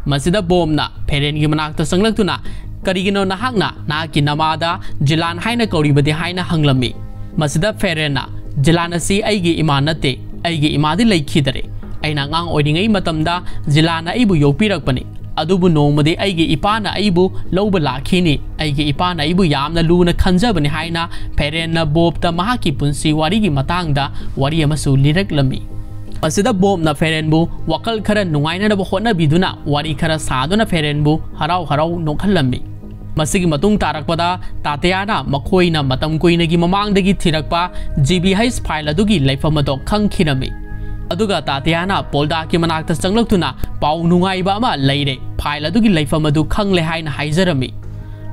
ꯃꯁꯤꯗ ꯕꯣꯕꯅ ꯐꯦꯔꯦꯟꯒꯤ ꯃꯅꯥꯛꯇ ꯆꯪꯂꯛꯇꯨꯅ, "ꯀꯔꯤꯒꯤꯅꯣ ꯅꯍꯥꯛꯅ ꯅꯍꯥꯛꯀꯤ ꯅꯃꯥꯗ ꯖꯤꯂꯥꯟ ꯍꯥꯏꯅ ꯀꯧꯔꯤꯕꯗꯤ?" ꯍꯥꯏꯅ ꯍꯪꯂꯝꯃꯤ꯫ ꯃꯁꯤꯗ ꯐꯦꯔꯦꯟꯅ, "ꯖꯤꯂꯥꯟ ꯑꯁꯤ ꯑꯩꯒꯤ ꯏꯃꯥ ꯅꯠꯇꯦ, ꯑꯩꯒꯤ ꯏꯃꯥꯗꯤ ꯂꯩꯈꯤꯗꯔꯦ꯫ ꯑꯩꯅ ꯑꯉꯥꯡ ꯑꯣꯏꯔꯤꯉꯩ ꯃꯇꯝꯗ ꯖꯤꯂꯥꯟꯅ ꯑꯩꯕꯨ ꯌꯣꯛꯄꯤꯔꯛꯄꯅꯤ꯫ ꯑꯗꯨꯕꯨ ꯅꯣꯡꯃꯗꯤ ꯑꯩꯒꯤ ꯏꯄꯥꯅ ꯑꯩꯕꯨ ꯂꯧꯕ ꯂꯥꯛꯈꯤꯅꯤ꯫ ꯑꯩꯒꯤ ꯏꯄꯥꯅ ꯑꯩꯕꯨ ꯌꯥꯝꯅ ꯂꯨꯅ ꯈꯟꯖꯕꯅꯤ" ꯍꯥꯏꯅ ꯐꯦꯔꯦꯟꯅ ꯕꯣꯕꯇ ꯃꯍꯥꯛꯀꯤ ꯄꯨꯟꯁꯤ ꯋꯥꯔꯤꯒꯤ ꯃꯇꯥꯡꯗ ꯋꯥꯔꯤ ꯑꯃꯁꯨ ꯂꯤꯔꯛꯂꯝꯃꯤ꯫ ꯃꯁꯤꯗ ꯕꯣꯕꯅ ꯐꯦꯔꯦꯟꯕꯨ ꯋꯥꯈꯜ ꯈꯔ ꯅꯨꯡꯉꯥꯏꯅꯅꯕ ꯍꯣꯠꯅꯕꯤꯗꯨꯅ ꯋꯥꯔꯤ ꯈꯔ ꯁꯥꯗꯨꯅ ꯐꯦꯔꯦꯟꯕꯨ ꯍꯔꯥꯎ ꯍꯔꯥꯎ ꯅꯣꯛꯍꯜꯂꯝꯃꯤ꯫ ꯃꯁꯤꯒꯤ ꯃꯇꯨꯡ ꯇꯥꯔꯛꯄꯗ ꯇꯥꯇꯤꯌꯥꯅ ꯃꯈꯣꯏꯅ ꯃꯇꯝ ꯀꯨꯏꯅꯒꯤ ꯃꯃꯥꯡꯗꯒꯤ ꯊꯤꯔꯛꯄ GBH file ꯑꯗꯨꯒꯤ ꯂꯩꯐꯝ ꯑꯗꯨ ꯈꯪꯈꯤꯔꯝꯃꯤ꯫ ꯑꯗꯨꯒ ꯇꯥꯇꯤꯌꯥꯅ ꯄꯣꯜꯗꯥꯛꯀꯤ ꯃꯅꯥꯛꯇ ꯆꯪꯂꯛꯇꯨꯅ, "ꯄꯥꯎ ꯅꯨꯡꯉꯥꯏꯕ ꯑꯃ ꯂꯩꯔꯦ, file ꯑꯗꯨꯒꯤ ꯂꯩꯐꯝ ꯑꯗꯨ ꯈꯪꯂꯦ" ꯍꯥꯏꯅ ꯍꯥꯏꯖꯔꯝꯃꯤ꯫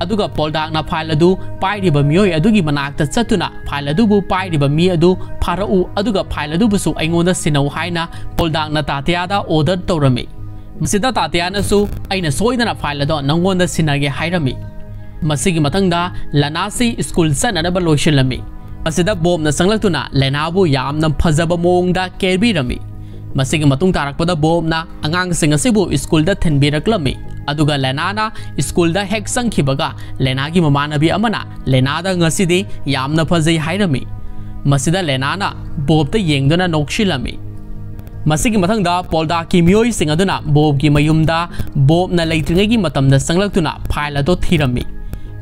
ꯑꯗꯨꯒ ꯄꯣꯜꯗꯥꯛꯅ ꯐꯥꯏꯜ ꯑꯗꯨ ꯄꯥꯏꯔꯤꯕ ꯃꯤꯑꯣꯏ ꯑꯗꯨꯒꯤ ꯃꯅꯥꯛꯇ ꯆꯠꯇꯨꯅ ꯐꯥꯏꯜ ꯑꯗꯨꯕꯨ ꯄꯥꯏꯔꯤꯕ ꯃꯤ ꯑꯗꯨ ꯐꯥꯔꯛꯎ, ꯑꯗꯨꯒ ꯐꯥꯏꯜ ꯑꯗꯨꯕꯨꯁꯨ ꯑꯩꯉꯣꯟꯗ ꯁꯤꯟꯅꯧ ꯍꯥꯏꯅ ꯄꯣꯜꯗꯥꯛꯅ ꯇꯥꯇꯤꯌꯥꯗ ꯑꯣꯔꯗꯔ ꯇꯧꯔꯝꯃꯤ꯫ ꯃꯁꯤꯗ ꯇꯥꯇꯤꯌꯥꯅꯁꯨ, "ꯑꯩꯅ ꯁꯣꯏꯗꯅ ꯐꯥꯏꯜ ꯑꯗꯣ ꯅꯪꯉꯣꯟꯗ ꯁꯤꯟꯅꯒꯦ" ꯍꯥꯏꯔꯝꯃꯤ꯫ ꯃꯁꯤꯒꯤ ꯃꯊꯪꯗ ꯂꯅꯥꯁꯤ ꯁ꯭ꯀꯨꯜ ꯆꯠꯅꯅꯕ ꯂꯣꯏꯁꯤꯜꯂꯝꯃꯤ꯫ ꯃꯁꯤꯗ ꯕꯣꯕꯅ ꯆꯪꯂꯛꯇꯨꯅ ꯂꯦꯅꯥꯕꯨ ꯌꯥꯝꯅ ꯐꯖꯕ ꯃꯑꯣꯡꯗ ꯀꯦꯕꯤꯔꯝꯃꯤ꯫ ꯃꯁꯤꯒꯤ ꯃꯇꯨꯡ ꯇꯥꯔꯛꯄꯗ ꯕꯣꯕꯅ ꯑꯉꯥꯡꯁꯤꯡ ꯑꯁꯤꯕꯨ ꯁ꯭ꯀꯨꯜꯗ ꯊꯤꯟꯕꯤꯔꯛꯂꯝꯃꯤ, ꯑꯗꯨꯒ ꯂꯦꯅꯥꯅ ꯁ꯭ꯀꯨꯜꯗ ꯍꯦꯛ ꯆꯪꯈꯤꯕꯒ ꯂꯦꯅꯥꯒꯤ ꯃꯃꯥꯟꯅꯕꯤ ꯑꯃꯅ ꯂꯦꯅꯥꯗ "ꯉꯁꯤꯗꯤ ꯌꯥꯝꯅ ꯐꯖꯩ" ꯍꯥꯏꯔꯝꯃꯤ꯫ ꯃꯁꯤꯗ ꯂꯦꯅꯥꯅ ꯕꯣꯕꯇ ꯌꯦꯡꯗꯨꯅ ꯅꯣꯛꯁꯤꯜꯂꯝꯃꯤ꯫ ꯃꯁꯤꯒꯤ ꯃꯊꯪꯗ ꯄꯣꯜꯗꯥꯛꯀꯤ ꯃꯤꯑꯣꯏꯁꯤꯡ ꯑꯗꯨꯅ ꯕꯣꯕꯀꯤ ꯃꯌꯨꯝꯗ ꯕꯣꯕꯅ ꯂꯩꯇ꯭ꯔꯤꯉꯩꯒꯤ ꯃꯇꯝꯗ ꯆꯪꯂꯛꯇꯨꯅ ꯐꯥꯏꯜ ꯑꯗꯨ ꯊꯤꯔꯝꯃꯤ꯫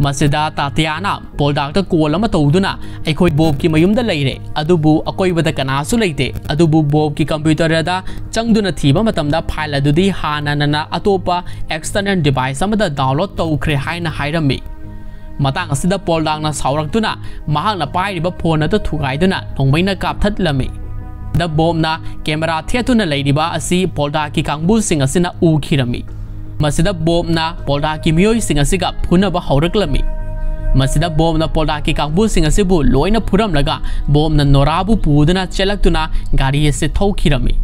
ꯃꯁꯤꯗ ꯇꯥꯇꯤꯌꯥꯅ ꯄꯣꯜꯗꯥꯛꯇ ꯀꯣꯜ ꯑꯃ ꯇꯧꯗꯨꯅ, "ꯑꯩꯈꯣꯏ ꯕꯣꯕꯀꯤ ꯃꯌꯨꯝꯗ ꯂꯩꯔꯦ, ꯑꯗꯨꯕꯨ ꯑꯀꯣꯏꯕꯗ ꯀꯅꯥꯁꯨ ꯂꯩꯇꯦ, ꯑꯗꯨꯕꯨ ꯕꯣꯕꯀꯤ ꯀꯝꯄ꯭ꯌꯨꯇꯔꯗ ꯆꯪꯗꯨꯅ ꯊꯤꯕ ꯃꯇꯝꯗ ꯐꯥꯏꯜ ꯑꯗꯨꯗꯤ ꯍꯥꯟꯅꯅ ꯑꯇꯣꯞꯄ ꯑꯦꯛꯁꯇꯔꯅꯦꯜ ꯗꯤꯚꯥꯏꯁ ꯑꯃꯗ ꯗꯥꯎꯟꯂꯣꯗ ꯇꯧꯈ꯭ꯔꯦ" ꯍꯥꯏꯅ ꯍꯥꯏꯔꯝꯃꯤ꯫ ꯃꯇꯥꯡ ꯑꯁꯤꯗ ꯄꯣꯜꯗꯥꯛꯅ ꯁꯥꯎꯔꯛꯇꯨꯅ ꯃꯍꯥꯛꯅ ꯄꯥꯏꯔꯤꯕ ꯐꯣꯟ ꯑꯗꯨ ꯊꯨꯒꯥꯏꯗꯨꯅ ꯅꯣꯡꯃꯩꯅ ꯀꯥꯞꯊꯠꯂꯝꯃꯤ꯫ ꯗ ꯕꯣꯕꯅ ꯀꯦꯃꯦꯔꯥ ꯊꯦꯠꯇꯨꯅ ꯂꯩꯔꯤꯕ ꯑꯁꯤ ꯄꯣꯜꯗꯥꯛꯀꯤ ꯀꯥꯡꯕꯨꯁꯤꯡ ꯑꯁꯤꯅ ꯎꯈꯤꯔꯝꯃꯤ꯫ ꯃꯁꯤꯗ ꯕꯣꯕꯅ ꯄꯣꯜꯗꯥꯛꯀꯤ ꯃꯤꯑꯣꯏꯁꯤꯡ ꯑꯁꯤꯒ ꯐꯨꯅꯕ ꯍꯧꯔꯛꯂꯝꯃꯤ꯫ ꯃꯁꯤꯗ ꯕꯣꯕꯅ ꯄꯣꯜꯗꯥꯛꯀꯤ ꯀꯥꯡꯕꯨꯁꯤꯡ ꯑꯁꯤꯕꯨ ꯂꯣꯏꯅ ꯐꯨꯔꯝꯂꯒ ꯕꯣꯕꯅ ꯅꯣꯔꯥꯕꯨ ꯄꯨꯗꯨꯅ ꯆꯦꯜꯂꯛꯇꯨꯅ ꯒꯥꯔꯤ ꯑꯁꯤ ꯊꯧꯈꯤꯔꯝꯃꯤ꯫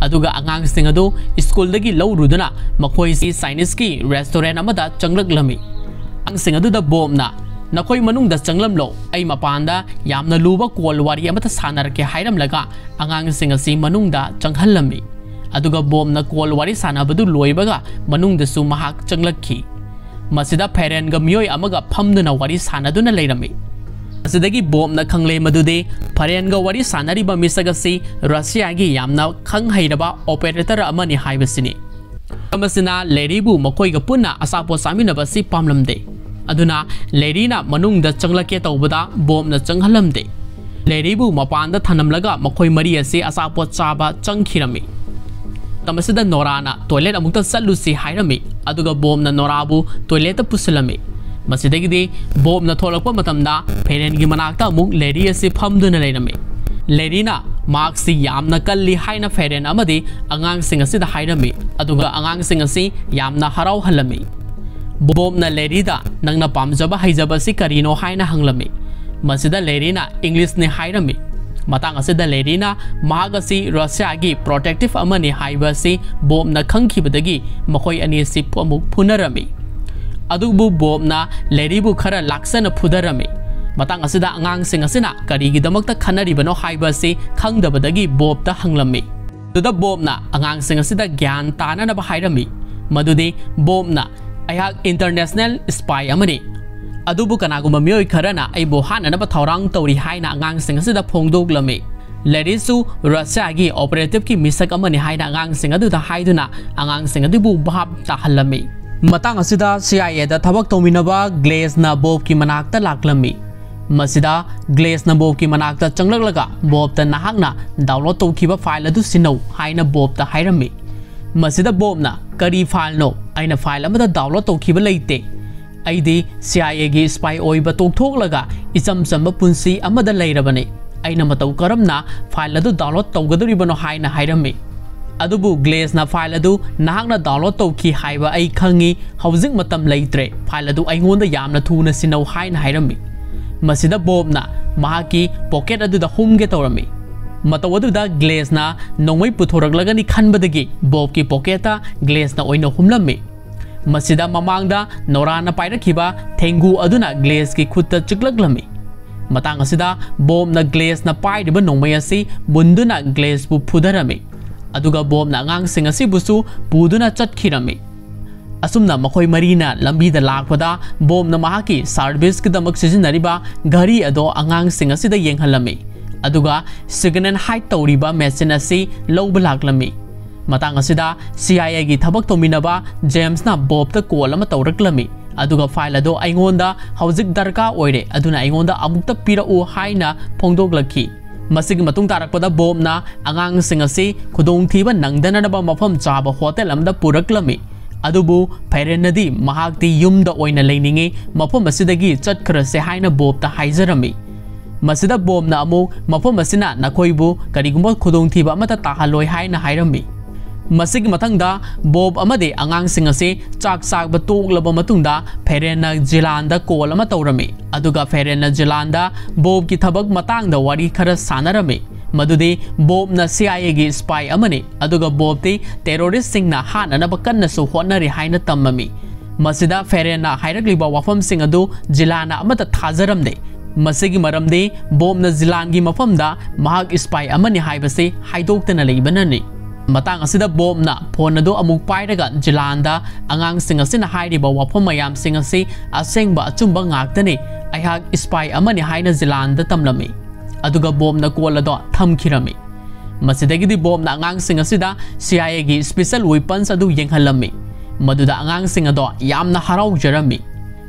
ꯑꯗꯨꯒ ꯑꯉꯥꯡꯁꯤꯡ ꯑꯗꯨ ꯁ꯭ꯀꯨꯜꯗꯒꯤ ꯂꯧꯔꯨꯗꯨꯅ ꯃꯈꯣꯏꯁꯤ ꯆꯥꯏꯅꯤꯁꯀꯤ ꯔꯦꯁꯇꯨꯔꯦꯟ ꯑꯃꯗ ꯆꯪꯂꯛꯂꯝꯃꯤ꯫ ꯑꯉꯥꯡꯁꯤꯡ ꯑꯗꯨꯗ ꯕꯣꯕꯅ, "ꯅꯈꯣꯏ ꯃꯅꯨꯡꯗ ꯆꯪꯂꯝꯂꯣ, ꯑꯩ ꯃꯄꯥꯟꯗ ꯌꯥꯝꯅ ꯂꯨꯕ ꯀꯣꯜ ꯋꯥꯔꯤ ꯑꯃꯠꯇ ꯁꯥꯟꯅꯔꯛꯀꯦ" ꯍꯥꯏꯔꯝꯂꯒ ꯑꯉꯥꯡꯁꯤꯡ ꯑꯁꯤ ꯃꯅꯨꯡꯗ ꯆꯪꯍꯜꯂꯝꯃꯤ꯫ ꯑꯗꯨꯒ ꯕꯣꯕꯅ ꯀꯣꯜ ꯋꯥꯔꯤ ꯁꯥꯟꯅꯕꯗꯨ ꯂꯣꯏꯕꯒ ꯃꯅꯨꯡꯗꯁꯨ ꯃꯍꯥꯛ ꯆꯪꯂꯛꯈꯤ꯫ ꯃꯁꯤꯗ ꯐꯦꯔꯦꯟꯒ ꯃꯤꯑꯣꯏ ꯑꯃꯒ ꯐꯝꯗꯨꯅ ꯋꯥꯔꯤ ꯁꯥꯟꯅꯗꯨꯅ ꯂꯩꯔꯝꯃꯤ꯫ ꯃꯁꯤꯗꯒꯤ ꯕꯣꯕꯅ ꯈꯪꯂꯦ ꯃꯗꯨꯗꯤ ꯐꯦꯔꯦꯟꯒ ꯋꯥꯔꯤ ꯁꯥꯟꯅꯔꯤꯕ ꯃꯤꯁꯛ ꯑꯁꯤ ꯔꯁꯤꯌꯥꯒꯤ ꯌꯥꯝꯅ ꯈꯪ ꯍꯩꯔꯕ ꯑꯣꯄꯔꯦꯇꯔ ꯑꯃꯅꯤ ꯍꯥꯏꯕꯁꯤꯅꯤ꯫ ꯃꯁꯤꯅ ꯂꯦꯔꯤꯕꯨ ꯃꯈꯣꯏꯒ ꯄꯨꯟꯅ ꯑꯆꯥꯄꯣꯠ ꯆꯥꯃꯤꯟꯅꯕ ꯑꯁꯤ ꯄꯥꯝꯂꯝꯗꯦ꯫ ꯑꯗꯨꯅ ꯂꯦꯔꯤꯅ ꯃꯅꯨꯡꯗ ꯆꯪꯂꯛꯀꯦ ꯇꯧꯕꯗ ꯕꯣꯕꯅ ꯆꯪꯍꯜꯂꯝꯗꯦ꯫ ꯂꯦꯔꯤꯕꯨ ꯃꯄꯥꯟꯗ ꯊꯅꯝꯂꯒ ꯃꯈꯣꯏ ꯃꯔꯤ ꯑꯁꯤ ꯑꯆꯥꯄꯣꯠ ꯆꯥꯕ ꯆꯪꯈꯤꯔꯝꯃꯤ꯫ ꯃꯇꯝ ꯑꯁꯤꯗ ꯅꯣꯔꯥꯅ ꯇꯣꯏꯂꯦꯠ ꯑꯃꯨꯛꯇ ꯆꯠꯂꯨꯁꯤ ꯍꯥꯏꯔꯝꯃꯤ, ꯑꯗꯨꯒ ꯕꯣꯕꯅ ꯅꯣꯔꯥꯕꯨ ꯇꯣꯏꯂꯦꯠꯇ ꯄꯨꯁꯤꯜꯂꯝꯃꯤ꯫ ꯃꯁꯤꯗꯒꯤꯗꯤ ꯕꯣꯕꯅ ꯊꯣꯛꯂꯛꯄ ꯃꯇꯝꯗ ꯐꯦꯔꯦꯟꯒꯤ ꯃꯅꯥꯛꯇ ꯑꯃꯨꯛ ꯂꯦꯔꯤ ꯑꯁꯤ ꯐꯝꯗꯨꯅ ꯂꯩꯔꯝꯃꯤ꯫ ꯂꯦꯔꯤꯅ ꯃꯍꯥꯛꯁꯤ ꯌꯥꯝꯅ ꯀꯜꯂꯤ ꯍꯥꯏꯅ ꯐꯦꯔꯦꯟ ꯑꯃꯗꯤ ꯑꯉꯥꯡꯁꯤꯡ ꯑꯁꯤꯗ ꯍꯥꯏꯔꯝꯃꯤ, ꯑꯗꯨꯒ ꯑꯉꯥꯡꯁꯤꯡ ꯑꯁꯤ ꯌꯥꯝꯅ ꯍꯔꯥꯎꯍꯜꯂꯝꯃꯤ꯫ ꯕꯣꯕꯅ ꯂꯦꯔꯤꯗ, "ꯅꯪꯅ ꯄꯥꯝꯖꯕ ꯍꯩꯖꯕ ꯑꯁꯤ ꯀꯔꯤꯅꯣ?" ꯍꯥꯏꯅ ꯍꯪꯂꯝꯃꯤ꯫ ꯃꯁꯤꯗ ꯂꯦꯔꯤꯅ ꯏꯪꯂꯤꯁꯅꯤ ꯍꯥꯏꯔꯝꯃꯤ꯫ ꯃꯇꯥꯡ ꯑꯁꯤꯗ ꯂꯦꯔꯤꯅ ꯃꯍꯥꯛ ꯑꯁꯤ ꯔꯁꯤꯌꯥꯒꯤ ꯄ꯭ꯔꯣꯇꯦꯛꯇꯤꯚ ꯑꯃꯅꯤ ꯍꯥꯏꯕ ꯑꯁꯤ ꯕꯣꯕꯅ ꯈꯪꯈꯤꯕꯗꯒꯤ ꯃꯈꯣꯏ ꯑꯅꯤ ꯑꯁꯤ ꯑꯃꯨꯛ ꯐꯨꯅꯔꯝꯃꯤ꯫ ꯑꯗꯨꯕꯨ ꯕꯣꯕꯅ ꯂꯦꯔꯤꯕꯨ ꯈꯔ ꯂꯥꯛꯆꯅ ꯐꯨꯗꯔꯝꯃꯤ꯫ ꯃꯇꯥꯡ ꯑꯁꯤꯗ ꯑꯉꯥꯡꯁꯤꯡ ꯑꯁꯤꯅ ꯀꯔꯤꯒꯤꯗꯃꯛꯇ ꯈꯟꯅꯔꯤꯕꯅꯣ ꯍꯥꯏꯕ ꯑꯁꯤ ꯈꯪꯗꯕꯗꯒꯤ ꯕꯣꯕꯇ ꯍꯪꯂꯝꯃꯤ꯫ ꯑꯗꯨꯗ ꯕꯣꯕꯅ ꯑꯉꯥꯡꯁꯤꯡ ꯑꯁꯤꯗ ꯒ꯭ꯌꯥꯟ ꯇꯥꯅꯅꯕ ꯍꯥꯏꯔꯝꯃꯤ꯫ ꯃꯗꯨꯗꯤ ꯕꯣꯕꯅ, "ꯑꯩꯍꯥꯛ ꯏꯟꯇꯔꯅꯦꯁꯅꯦꯜ ꯁ꯭ꯄꯥꯏ ꯑꯃꯅꯤ, ꯑꯗꯨꯕꯨ ꯀꯅꯥꯒꯨꯝꯕ ꯃꯤꯑꯣꯏ ꯈꯔꯅ ꯑꯩꯕꯨ ꯍꯥꯠꯅꯅꯕ ꯊꯧꯔꯥꯡ ꯇꯧꯔꯤ" ꯍꯥꯏꯅ ꯑꯉꯥꯡꯁꯤꯡ ꯑꯁꯤꯗ ꯐꯣꯡꯗꯣꯛꯂꯝꯃꯤ꯫ ꯂꯦꯔꯤꯁꯨ ꯔꯁꯤꯌꯥꯒꯤ ꯑꯣꯄꯔꯦꯇꯤꯚꯀꯤ ꯃꯤꯁꯛ ꯑꯃꯅꯤ ꯍꯥꯏꯅ ꯑꯉꯥꯡꯁꯤꯡ ꯑꯗꯨꯗ ꯍꯥꯏꯗꯨꯅ ꯑꯉꯥꯡꯁꯤꯡ ꯑꯗꯨꯕꯨ ꯚꯥꯞ ꯇꯥꯍꯜꯂꯝꯃꯤ꯫ ꯃꯇꯥꯡ ꯑꯁꯤꯗ ꯁꯤ ꯑꯥꯏ ꯑꯦꯗ ꯊꯕꯛ ꯇꯧꯃꯤꯟꯅꯕ ꯒ꯭ꯂꯦꯁꯅ ꯕꯣꯕꯀꯤ ꯃꯅꯥꯛꯇ ꯂꯥꯛꯂꯝꯃꯤ꯫ ꯃꯁꯤꯗ ꯒ꯭ꯂꯦꯁꯅ ꯕꯣꯕꯀꯤ ꯃꯅꯥꯛꯇ ꯆꯪꯂꯛꯂꯒ ꯕꯣꯕꯇ "ꯅꯍꯥꯛꯅ ꯗꯥꯎꯟꯂꯣꯗ ꯇꯧꯈꯤꯕ ꯐꯥꯏꯜ ꯑꯗꯨ ꯁꯤꯟꯅꯧ" ꯍꯥꯏꯅ ꯕꯣꯕꯇ ꯍꯥꯏꯔꯝꯃꯤ꯫ ꯃꯁꯤꯗ ꯕꯣꯕꯅ, "ꯀꯔꯤ ꯐꯥꯏꯜꯅꯣ? ꯑꯩꯅ ꯐꯥꯏꯜ ꯑꯃꯠꯇ ꯗꯥꯎꯟꯂꯣꯗ ꯇꯧꯈꯤꯕ ꯂꯩꯇꯦ꯫ ꯑꯩꯗꯤ ꯁꯤ ꯑꯥꯏ ꯑꯦꯒꯤ ꯁ꯭ꯄꯥꯏ ꯑꯣꯏꯕ ꯇꯣꯛꯊꯣꯛꯂꯒ ꯏꯆꯝ ꯆꯝꯕ ꯄꯨꯟꯁꯤ ꯑꯃꯗ ꯂꯩꯔꯕꯅꯤ꯫ ꯑꯩꯅ ꯃꯇꯧ ꯀꯔꯝꯅ ꯐꯥꯏꯜ ꯑꯗꯨ ꯗꯥꯎꯟꯂꯣꯗ ꯇꯧꯒꯗꯧꯔꯤꯕꯅꯣ?" ꯍꯥꯏꯅ ꯍꯥꯏꯔꯝꯃꯤ꯫ ꯑꯗꯨꯕꯨ ꯒ꯭ꯂꯦꯁꯅ ꯐꯥꯏꯜ ꯑꯗꯨ "ꯅꯍꯥꯛꯅ ꯗꯥꯎꯟꯂꯣꯗ ꯇꯧꯈꯤ ꯍꯥꯏꯕ ꯑꯩ ꯈꯪꯉꯤ, ꯍꯧꯖꯤꯛ ꯃꯇꯝ ꯂꯩꯇ꯭ꯔꯦ, ꯐꯥꯏꯜ ꯑꯗꯨ ꯑꯩꯉꯣꯟꯗ ꯌꯥꯝꯅ ꯊꯨꯅ ꯁꯤꯟꯅꯧ" ꯍꯥꯏꯅ ꯍꯥꯏꯔꯝꯃꯤ꯫ ꯃꯁꯤꯗ ꯕꯣꯕꯅ ꯃꯍꯥꯛꯀꯤ ꯄꯣꯀꯦꯠ ꯑꯗꯨꯗ ꯍꯨꯝꯒꯦ ꯇꯧꯔꯝꯃꯤ꯫ ꯃꯇꯧ ꯑꯗꯨꯗ ꯒ꯭ꯂꯦꯁꯅ ꯅꯣꯡꯃꯩ ꯄꯨꯊꯣꯔꯛꯂꯒꯅꯤ ꯈꯟꯕꯗꯒꯤ ꯕꯣꯕꯀꯤ ꯄꯣꯀꯦꯠꯇ ꯒ꯭ꯂꯦꯁꯅ ꯑꯣꯏꯅ ꯍꯨꯝꯂꯝꯃꯤ꯫ ꯃꯁꯤꯗ ꯃꯃꯥꯡꯗ ꯅꯣꯔꯥꯅ ꯄꯥꯏꯔꯛꯈꯤꯕ ꯊꯦꯡꯒꯨ ꯑꯗꯨꯅ ꯒ꯭ꯂꯦꯁꯀꯤ ꯈꯨꯠꯇ ꯆꯤꯛꯂꯛꯂꯝꯃꯤ꯫ ꯃꯇꯥꯡ ꯑꯁꯤꯗ ꯕꯣꯕꯅ ꯒ꯭ꯂꯦꯁꯅ ꯄꯥꯏꯔꯤꯕ ꯅꯣꯡꯃꯩ ꯑꯁꯤ ꯃꯨꯟꯗꯨꯅ ꯒ꯭ꯂꯦꯁꯄꯨ ꯐꯨꯊꯔꯝꯃꯤ꯫ ꯑꯗꯨꯒ ꯕꯣꯕꯅ ꯑꯉꯥꯡꯁꯤꯡ ꯑꯁꯤꯕꯨꯁꯨ ꯄꯨꯗꯨꯅ ꯆꯠꯈꯤꯔꯝꯃꯤ꯫ ꯑꯁꯨꯝꯅ ꯃꯈꯣꯏ ꯃꯔꯤꯅ ꯂꯝꯕꯤꯗ ꯂꯥꯛꯄꯗ ꯕꯣꯕꯅ ꯃꯍꯥꯛꯀꯤ ꯁꯥꯔꯚꯤꯁꯀꯤꯗꯃꯛ ꯁꯤꯖꯤꯟꯅꯔꯤꯕ ꯘꯔꯤ ꯑꯗꯣ ꯑꯉꯥꯡꯁꯤꯡ ꯑꯁꯤꯗ ꯌꯦꯡꯍꯜꯂꯝꯃꯤ꯫ ꯑꯗꯨꯒ ꯁꯦꯀꯦꯟ ꯍꯦꯟ ꯍꯥꯏꯠ ꯇꯧꯔꯤꯕ ꯃꯦꯆꯤꯟ ꯑꯁꯤ ꯂꯧꯕ ꯂꯥꯛꯂꯝꯃꯤ꯫ ꯃꯇꯥꯡ ꯑꯁꯤꯗ ꯁꯤ ꯑꯥꯏ ꯑꯦꯒꯤ ꯊꯕꯛ ꯇꯧꯃꯤꯟꯅꯕ ꯖꯦꯝꯁꯅ ꯕꯣꯕꯇ ꯀꯣꯜ ꯑꯃ ꯇꯧꯔꯛꯂꯝꯃꯤ꯫ ꯑꯗꯨꯒ ꯐꯥꯏꯜ ꯑꯗꯨ ꯑꯩꯉꯣꯟꯗ ꯍꯧꯖꯤꯛ ꯗꯔꯀꯥꯔ ꯑꯣꯏꯔꯦ, ꯑꯗꯨꯅ ꯑꯩꯉꯣꯟꯗ ꯑꯃꯨꯛꯇ ꯄꯤꯔꯛꯎ ꯍꯥꯏꯅ ꯐꯣꯡꯗꯣꯛꯂꯛꯈꯤ꯫ ꯃꯁꯤꯒꯤ ꯃꯇꯨꯡ ꯇꯥꯔꯛꯄꯗ ꯕꯣꯕꯅ ꯑꯉꯥꯡꯁꯤꯡ ꯑꯁꯤ ꯈꯨꯗꯣꯡꯊꯤꯕ ꯅꯪꯗꯅꯅꯕ ꯃꯐꯝ ꯆꯥꯕ ꯍꯣꯇꯦꯜ ꯑꯃꯗ ꯄꯨꯔꯛꯂꯝꯃꯤ꯫ ꯑꯗꯨꯕꯨ ꯐꯦꯔꯦꯟꯅꯗꯤ ꯃꯍꯥꯛꯇꯤ ꯌꯨꯝꯗ ꯑꯣꯏꯅ ꯂꯩꯅꯤꯡꯏ, ꯃꯐꯝ ꯑꯁꯤꯗꯒꯤ ꯆꯠꯈ꯭ꯔꯁꯦ ꯍꯥꯏꯅ ꯕꯣꯕꯇ ꯍꯥꯏꯖꯔꯝꯃꯤ꯫ ꯃꯁꯤꯗ ꯕꯣꯕꯅ ꯑꯃꯨꯛ ꯃꯐꯝ ꯑꯁꯤꯅ ꯅꯈꯣꯏꯕꯨ ꯀꯔꯤꯒꯨꯝꯕ ꯈꯨꯗꯣꯡꯊꯤꯕ ꯑꯃꯠꯇ ꯇꯥꯍꯜꯂꯣꯏ ꯍꯥꯏꯅ ꯍꯥꯏꯔꯝꯃꯤ꯫ ꯃꯁꯤꯒꯤ ꯃꯊꯪꯗ ꯕꯣꯕ ꯑꯃꯗꯤ ꯑꯉꯥꯡꯁꯤꯡ ꯑꯁꯤ ꯆꯥꯛ ꯆꯥꯕ ꯇꯣꯛꯂꯕ ꯃꯇꯨꯡꯗ ꯐꯦꯔꯦꯟꯅ ꯖꯤꯂꯥꯟꯗ ꯀꯣꯜ ꯑꯃ ꯇꯧꯔꯝꯃꯤ꯫ ꯑꯗꯨꯒ ꯐꯦꯔꯦꯟꯅ ꯖꯤꯂꯥꯟꯗ ꯕꯣꯕꯀꯤ ꯊꯕꯛ ꯃꯇꯥꯡꯗ ꯋꯥꯔꯤ ꯈꯔ ꯁꯥꯟꯅꯔꯝꯃꯤ, ꯃꯗꯨꯗꯤ ꯕꯣꯕꯅ ꯁꯤ ꯑꯥꯏ ꯑꯦꯒꯤ ꯁ꯭ꯄꯥꯏ ꯑꯃꯅꯤ, ꯑꯗꯨꯒ ꯕꯣꯕꯇꯤ ꯇꯦꯔꯣꯔꯤꯁ꯭ꯠꯁꯤꯡꯅ ꯍꯥꯠꯅꯅꯕ ꯀꯟꯅꯁꯨ ꯍꯣꯠꯅꯔꯤ ꯍꯥꯏꯅ ꯇꯝꯃꯝꯃꯤ꯫ ꯃꯁꯤꯗ ꯐꯦꯔꯦꯟꯅ ꯍꯥꯏꯔꯛꯂꯤꯕ ꯋꯥꯐꯝꯁꯤꯡ ꯑꯗꯨ ꯖꯤꯂꯥꯟꯅ ꯑꯃꯠꯇ ꯊꯥꯖꯔꯝꯗꯦ꯫ ꯃꯁꯤꯒꯤ ꯃꯔꯝꯗꯤ ꯕꯣꯕꯅ ꯖꯤꯂꯥꯟꯒꯤ ꯃꯐꯝꯗ ꯃꯍꯥꯛ ꯁ꯭ꯄꯥꯏ ꯑꯃꯅꯤ ꯍꯥꯏꯕꯁꯤ ꯍꯥꯏꯗꯣꯛꯇꯅ ꯂꯩꯕꯅꯅꯤ꯫ ꯃꯇꯥꯡ ꯑꯁꯤꯗ ꯕꯣꯕꯅ ꯐꯣꯟ ꯑꯗꯨ ꯑꯃꯨꯛ ꯄꯥꯏꯔꯒ ꯖꯤꯂꯥꯟꯗ ꯑꯉꯥꯡꯁꯤꯡ ꯑꯁꯤꯅ ꯍꯥꯏꯔꯤꯕ ꯋꯥꯐꯝ ꯃꯌꯥꯝꯁꯤꯡ ꯑꯁꯤ ꯑꯁꯦꯡꯕ ꯑꯆꯨꯝꯕ ꯉꯥꯛꯇꯅꯤ, ꯑꯩꯍꯥꯛ ꯁ꯭ꯄꯥꯏ ꯑꯃꯅꯤ ꯍꯥꯏꯅ ꯖꯤꯂꯥꯟꯗ ꯇꯝꯂꯝꯃꯤ꯫ ꯑꯗꯨꯒ ꯕꯣꯕꯅ ꯀꯣꯜ ꯑꯗꯣ ꯊꯝꯈꯤꯔꯝꯃꯤ꯫ ꯃꯁꯤꯗꯒꯤꯗꯤ ꯕꯣꯕꯅ ꯑꯉꯥꯡꯁꯤꯡ ꯑꯁꯤꯗ ꯁꯤ ꯑꯥꯏ ꯑꯦꯒꯤ ꯁ꯭ꯄꯦꯁꯦꯜ ꯋꯦꯄꯟꯁ ꯑꯗꯨ ꯌꯦꯡꯍꯜꯂꯝꯃꯤ, ꯃꯗꯨꯗ ꯑꯉꯥꯡꯁꯤꯡ ꯑꯗꯣ ꯌꯥꯝꯅ ꯍꯔꯥꯎꯖꯔꯝꯃꯤ꯫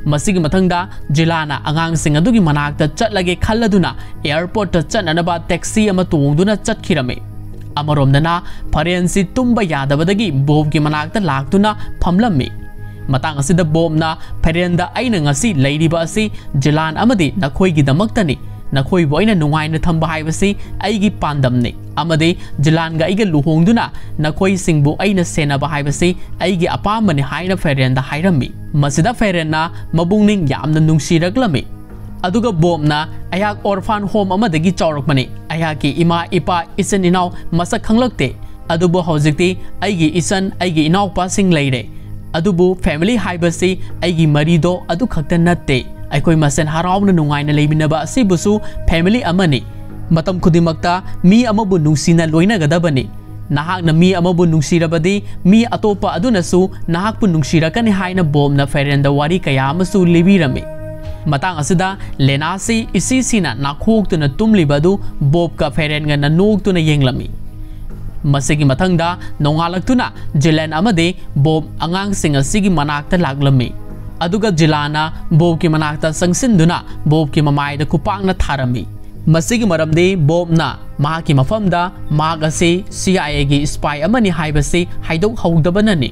ꯃꯁꯤꯒꯤ ꯃꯊꯪꯗ ꯖꯤꯂꯥꯟꯅ ꯑꯉꯥꯡꯁꯤꯡ ꯑꯗꯨꯒꯤ ꯃꯅꯥꯛꯇ ꯆꯠꯂꯒꯦ ꯈꯜꯂꯗꯨꯅ ꯑꯦꯌꯔꯄꯣꯔꯠꯇ ꯆꯠꯅꯅꯕ ꯇꯦꯛꯁꯤ ꯑꯃ ꯇꯣꯡꯗꯨꯅ ꯆꯠꯈꯤꯔꯝꯃꯤ꯫ ꯑꯃꯔꯣꯝꯗꯅ ꯐꯦꯔꯦꯟꯁꯤ ꯇꯨꯝꯕ ꯌꯥꯗꯕꯗꯒꯤ ꯕꯣꯕꯀꯤ ꯃꯅꯥꯛꯇ ꯂꯥꯛꯇꯨꯅ ꯐꯝꯂꯝꯃꯤ꯫ ꯃꯇꯥꯡ ꯑꯁꯤꯗ ꯕꯣꯕꯅ ꯐꯦꯔꯦꯟꯗ, "ꯑꯩꯅ ꯉꯁꯤ ꯂꯩꯔꯤꯕ ꯑꯁꯤ ꯖꯤꯂꯥꯟ ꯑꯃꯗꯤ ꯅꯈꯣꯏꯒꯤꯗꯃꯛꯇꯅꯤ꯫ ꯅꯈꯣꯏꯕꯨ ꯑꯩꯅ ꯅꯨꯡꯉꯥꯏꯅ ꯊꯝꯕ ꯍꯥꯏꯕꯁꯤ ꯑꯩꯒꯤ ꯄꯥꯟꯗꯝꯅꯤ, ꯑꯃꯗꯤ ꯖꯤꯂꯥꯟꯒ ꯑꯩꯒ ꯂꯨꯍꯣꯡꯗꯨꯅ ꯅꯈꯣꯏꯁꯤꯡꯕꯨ ꯑꯩꯅ ꯁꯦꯟꯅꯕ ꯍꯥꯏꯕꯁꯤ ꯑꯩꯒꯤ ꯑꯄꯥꯝꯕꯅꯤ" ꯍꯥꯏꯅ ꯐꯦꯔꯦꯟꯗ ꯍꯥꯏꯔꯝꯃꯤ꯫ ꯃꯁꯤꯗ ꯐꯦꯔꯦꯟꯅ ꯃꯕꯨꯛꯅꯤꯡ ꯌꯥꯝꯅ ꯅꯨꯡꯁꯤꯔꯛꯂꯝꯃꯤ꯫ ꯑꯗꯨꯒ ꯕꯣꯕꯅ, "ꯑꯩꯍꯥꯛ ꯑꯣꯔꯐꯥꯟ ꯍꯣꯝ ꯑꯃꯗꯒꯤ ꯆꯥꯎꯔꯛꯄꯅꯤ꯫ ꯑꯩꯍꯥꯛꯀꯤ ꯏꯃꯥ, ꯏꯄꯥ, ꯏꯆꯤꯟ ꯏꯅꯥꯎ ꯃꯁꯛ ꯈꯪꯂꯛꯇꯦ꯫ ꯑꯗꯨꯕꯨ ꯍꯧꯖꯤꯛꯇꯤ ꯑꯩꯒꯤ ꯏꯆꯟ, ꯑꯩꯒꯤ ꯏꯅꯥꯎꯄꯥꯁꯤꯡ ꯂꯩꯔꯦ꯫ ꯑꯗꯨꯕꯨ ꯐꯦꯃꯤꯂꯤ ꯍꯥꯏꯕꯁꯤ ꯑꯩꯒꯤ ꯃꯔꯤꯗꯣ ꯑꯗꯨꯈꯛꯇ ꯅꯠꯇꯦ꯫ ꯑꯩꯈꯣꯏ ꯃꯁꯦꯟ ꯍꯔꯥꯎꯅ ꯅꯨꯡꯉꯥꯏꯅ ꯂꯩꯃꯤꯟꯅꯕ ꯑꯁꯤꯕꯨꯁꯨ ꯐꯦꯃꯤꯂꯤ ꯑꯃꯅꯤ꯫ ꯃꯇꯝ ꯈꯨꯗꯤꯡꯃꯛꯇ ꯃꯤ ꯑꯃꯕꯨ ꯅꯨꯡꯁꯤꯅ ꯂꯣꯏꯅꯒꯗꯕꯅꯤ꯫ ꯅꯍꯥꯛꯅ ꯃꯤ ꯑꯃꯕꯨ ꯅꯨꯡꯁꯤꯔꯕꯗꯤ ꯃꯤ ꯑꯇꯣꯞꯄ ꯑꯗꯨꯅꯁꯨ ꯅꯍꯥꯛꯄꯨ ꯅꯨꯡꯁꯤꯔꯛꯀꯅꯤ" ꯍꯥꯏꯅ ꯕꯣꯕꯅ ꯐꯦꯔꯦꯟꯗ ꯋꯥꯔꯤ ꯀꯌꯥ ꯑꯃꯁꯨ ꯂꯤꯕꯤꯔꯝꯃꯤ꯫ ꯃꯇꯥꯡ ꯑꯁꯤꯗ ꯂꯦꯅꯥꯁꯤ ꯏꯁꯤ ꯁꯤꯅ ꯅꯥꯈꯣꯛꯇꯨꯅ ꯇꯨꯝꯂꯤꯕ ꯑꯗꯨ ꯕꯣꯕꯀ ꯐꯦꯔꯦꯟꯒꯅ ꯅꯣꯛꯇꯨꯅ ꯌꯦꯡꯂꯝꯃꯤ꯫ ꯃꯁꯤꯒꯤ ꯃꯊꯪꯗ ꯅꯣꯡꯉꯥꯜꯂꯛꯇꯨꯅ ꯖꯤꯂꯦꯟ ꯑꯃꯗꯤ ꯕꯣꯕ ꯑꯉꯥꯡꯁꯤꯡ ꯑꯁꯤꯒꯤ ꯃꯅꯥꯛꯇ ꯂꯥꯛꯂꯝꯃꯤ꯫ ꯑꯗꯨꯒ ꯖꯤꯂꯥꯟꯅ ꯕꯣꯕꯀꯤ ꯃꯅꯥꯛꯇ ꯆꯪꯁꯤꯟꯗꯨꯅ ꯕꯣꯕꯀꯤ ꯃꯃꯥꯏꯗ ꯈꯨꯄꯥꯛꯅ ꯊꯥꯔꯝꯃꯤ꯫ ꯃꯁꯤꯒꯤ ꯃꯔꯝꯗꯤ ꯕꯣꯕꯅ ꯃꯍꯥꯛꯀꯤ ꯃꯐꯝꯗ ꯃꯍꯥꯛ ꯑꯁꯤ ꯁꯤ ꯑꯥꯏ ꯑꯦꯒꯤ ꯁ꯭ꯄꯥꯏ ꯑꯃꯅꯤ ꯍꯥꯏꯕꯁꯤ ꯍꯥꯏꯗꯣꯛꯍꯧꯗꯕꯅꯅꯤ꯫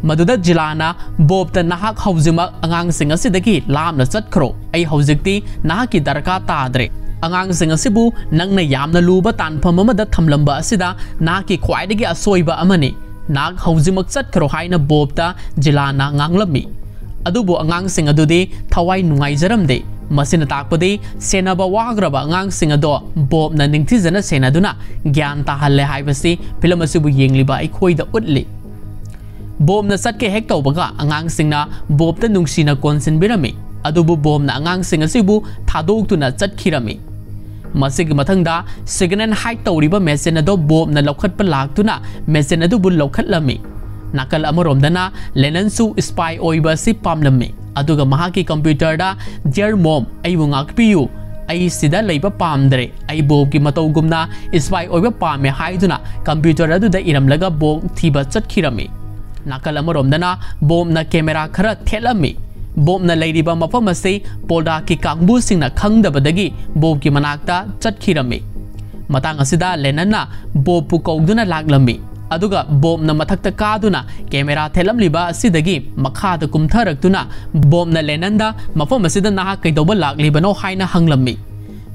ꯃꯗꯨꯗ ꯖꯤꯂꯥꯅ ꯕꯣꯕꯇ, "ꯅꯍꯥꯛ ꯍꯧꯖꯤꯛꯃꯛ ꯑꯉꯥꯡꯁꯤꯡ ꯑꯁꯤꯗꯒꯤ ꯂꯥꯞꯅ ꯆꯠꯈ꯭ꯔꯣ꯫ ꯑꯩ ꯍꯧꯖꯤꯛꯇꯤ ꯅꯍꯥꯛꯀꯤ ꯗꯔꯀꯥꯔ ꯇꯥꯗ꯭ꯔꯦ꯫ ꯑꯉꯥꯡꯁꯤꯡ ꯑꯁꯤꯕꯨ ꯅꯪꯅ ꯌꯥꯝꯅ ꯂꯨꯕ ꯇꯥꯟꯐꯝ ꯑꯃꯗ ꯊꯝꯂꯝꯕ ꯑꯁꯤꯗ ꯅꯍꯥꯛꯀꯤ ꯈ꯭ꯋꯥꯏꯗꯒꯤ ꯑꯁꯣꯏꯕ ꯑꯃꯅꯤ꯫ ꯅꯍꯥꯛ ꯍꯧꯖꯤꯛꯃꯛ ꯆꯠꯈ꯭ꯔꯣ" ꯍꯥꯏꯅ ꯕꯣꯕꯇ ꯖꯤꯂꯥꯅ ꯉꯥꯡꯂꯝꯃꯤ꯫ ꯑꯗꯨꯕꯨ ꯑꯉꯥꯡꯁꯤꯡ ꯑꯗꯨꯗꯤ ꯊꯋꯥꯏ ꯅꯨꯡꯉꯥꯏꯖꯔꯝꯗꯦ꯫ ꯃꯁꯤꯅ ꯇꯥꯛꯄꯗꯤ ꯁꯦꯟꯅꯕ ꯋꯥꯈ꯭ꯔꯕ ꯑꯉꯥꯡꯁꯤꯡ ꯑꯗꯣ ꯕꯣꯕꯅ ꯅꯤꯡꯊꯤꯖꯅ ꯁꯦꯟꯅꯗꯨꯅ ꯒ꯭ꯌꯥꯟ ꯇꯥꯍꯜꯂꯦ ꯍꯥꯏꯕꯁꯤ ꯐꯤꯂꯝ ꯑꯁꯤꯕꯨ ꯌꯦꯡꯂꯤꯕ ꯑꯩꯈꯣꯏꯗ ꯎꯠꯂꯤ꯫ ꯕꯣꯕꯅ ꯆꯠꯀꯦ ꯍꯦꯛ ꯇꯧꯕꯒ ꯑꯉꯥꯡꯁꯤꯡꯅ ꯕꯣꯕꯇ ꯅꯨꯡꯁꯤꯅ ꯀꯣꯟꯁꯤꯟꯕꯤꯔꯝꯃꯤ, ꯑꯗꯨꯕꯨ ꯕꯣꯕꯅ ꯑꯉꯥꯡꯁꯤꯡ ꯑꯁꯤꯕꯨ ꯊꯥꯗꯣꯛꯇꯨꯅ ꯆꯠꯈꯤꯔꯝꯃꯤ꯫ ꯃꯁꯤꯒꯤ ꯃꯊꯪꯗ ꯁꯤꯒꯅꯦꯟ ꯍꯥꯏꯛ ꯇꯧꯔꯤꯕ ꯃꯦꯆꯤꯟ ꯑꯗꯨ ꯕꯣꯕꯅ ꯂꯧꯈꯠꯄ ꯂꯥꯛꯇꯨꯅ ꯃꯦꯆꯤꯟ ꯑꯗꯨꯕꯨ ꯂꯧꯈꯠꯂꯝꯃꯤ꯫ ꯅꯥꯀꯜ ꯑꯃꯔꯣꯝꯗꯅ ꯂꯦꯅꯟꯁꯨ ꯁ꯭ꯄꯥꯏ ꯑꯣꯏꯕ ꯑꯁꯤ ꯄꯥꯝꯂꯝꯃꯤ, ꯑꯗꯨꯒ ꯃꯍꯥꯛꯀꯤ ꯀꯝꯄ꯭ꯌꯨꯇꯔꯗ, "Dear Mom, ꯑꯩꯕꯨ ꯉꯥꯛꯄꯤꯌꯨ, ꯑꯩ ꯁꯤꯗ ꯂꯩꯕ ꯄꯥꯝꯗ꯭ꯔꯦ, ꯑꯩ ꯕꯣꯕꯀꯤ ꯃꯇꯧꯒꯨꯝꯅ ꯁ꯭ꯄꯥꯏ ꯑꯣꯏꯕ ꯄꯥꯝꯃꯦ" ꯍꯥꯏꯗꯨꯅ ꯀꯝꯄ꯭ꯌꯨꯇꯔ ꯑꯗꯨꯗ ꯏꯔꯝꯂꯒ ꯕꯣꯕ ꯊꯤꯕ ꯆꯠꯈꯤꯔꯝꯃꯤ꯫ ꯅꯥꯀꯜ ꯑꯃꯔꯣꯝꯗꯅ ꯕꯣꯕꯅ ꯀꯦꯃꯦꯔꯥ ꯈꯔ ꯊꯦꯠꯂꯝꯃꯤ꯫ ꯕꯣꯕꯅ ꯂꯩꯔꯤꯕ ꯃꯐꯝ ꯑꯁꯤ ꯄꯣꯜꯗꯥꯛꯀꯤ ꯀꯥꯡꯕꯨꯁꯤꯡꯅ ꯈꯪꯗꯕꯗꯒꯤ ꯕꯣꯕꯀꯤ ꯃꯅꯥꯛꯇ ꯆꯠꯈꯤꯔꯝꯃꯤ꯫ ꯃꯇꯥꯡ ꯑꯁꯤꯗ ꯂꯦꯅꯟꯅ ꯕꯣꯕꯄꯨ ꯀꯧꯗꯨꯅ ꯂꯥꯛꯂꯝꯃꯤ, ꯑꯗꯨꯒ ꯕꯣꯕꯅ ꯃꯊꯛꯇ ꯀꯥꯗꯨꯅ ꯀꯦꯃꯦꯔꯥ ꯊꯦꯠꯂꯝꯂꯤꯕ ꯑꯁꯤꯗꯒꯤ ꯃꯈꯥꯗ ꯀꯨꯝꯊꯔꯛꯇꯨꯅ ꯕꯣꯕꯅ ꯂꯦꯅꯟꯗ, "ꯃꯐꯝ ꯑꯁꯤꯗ ꯅꯍꯥꯛ ꯀꯩꯗꯧꯕ ꯂꯥꯛꯂꯤꯕꯅꯣ?" ꯍꯥꯏꯅ ꯍꯪꯂꯝꯃꯤ꯫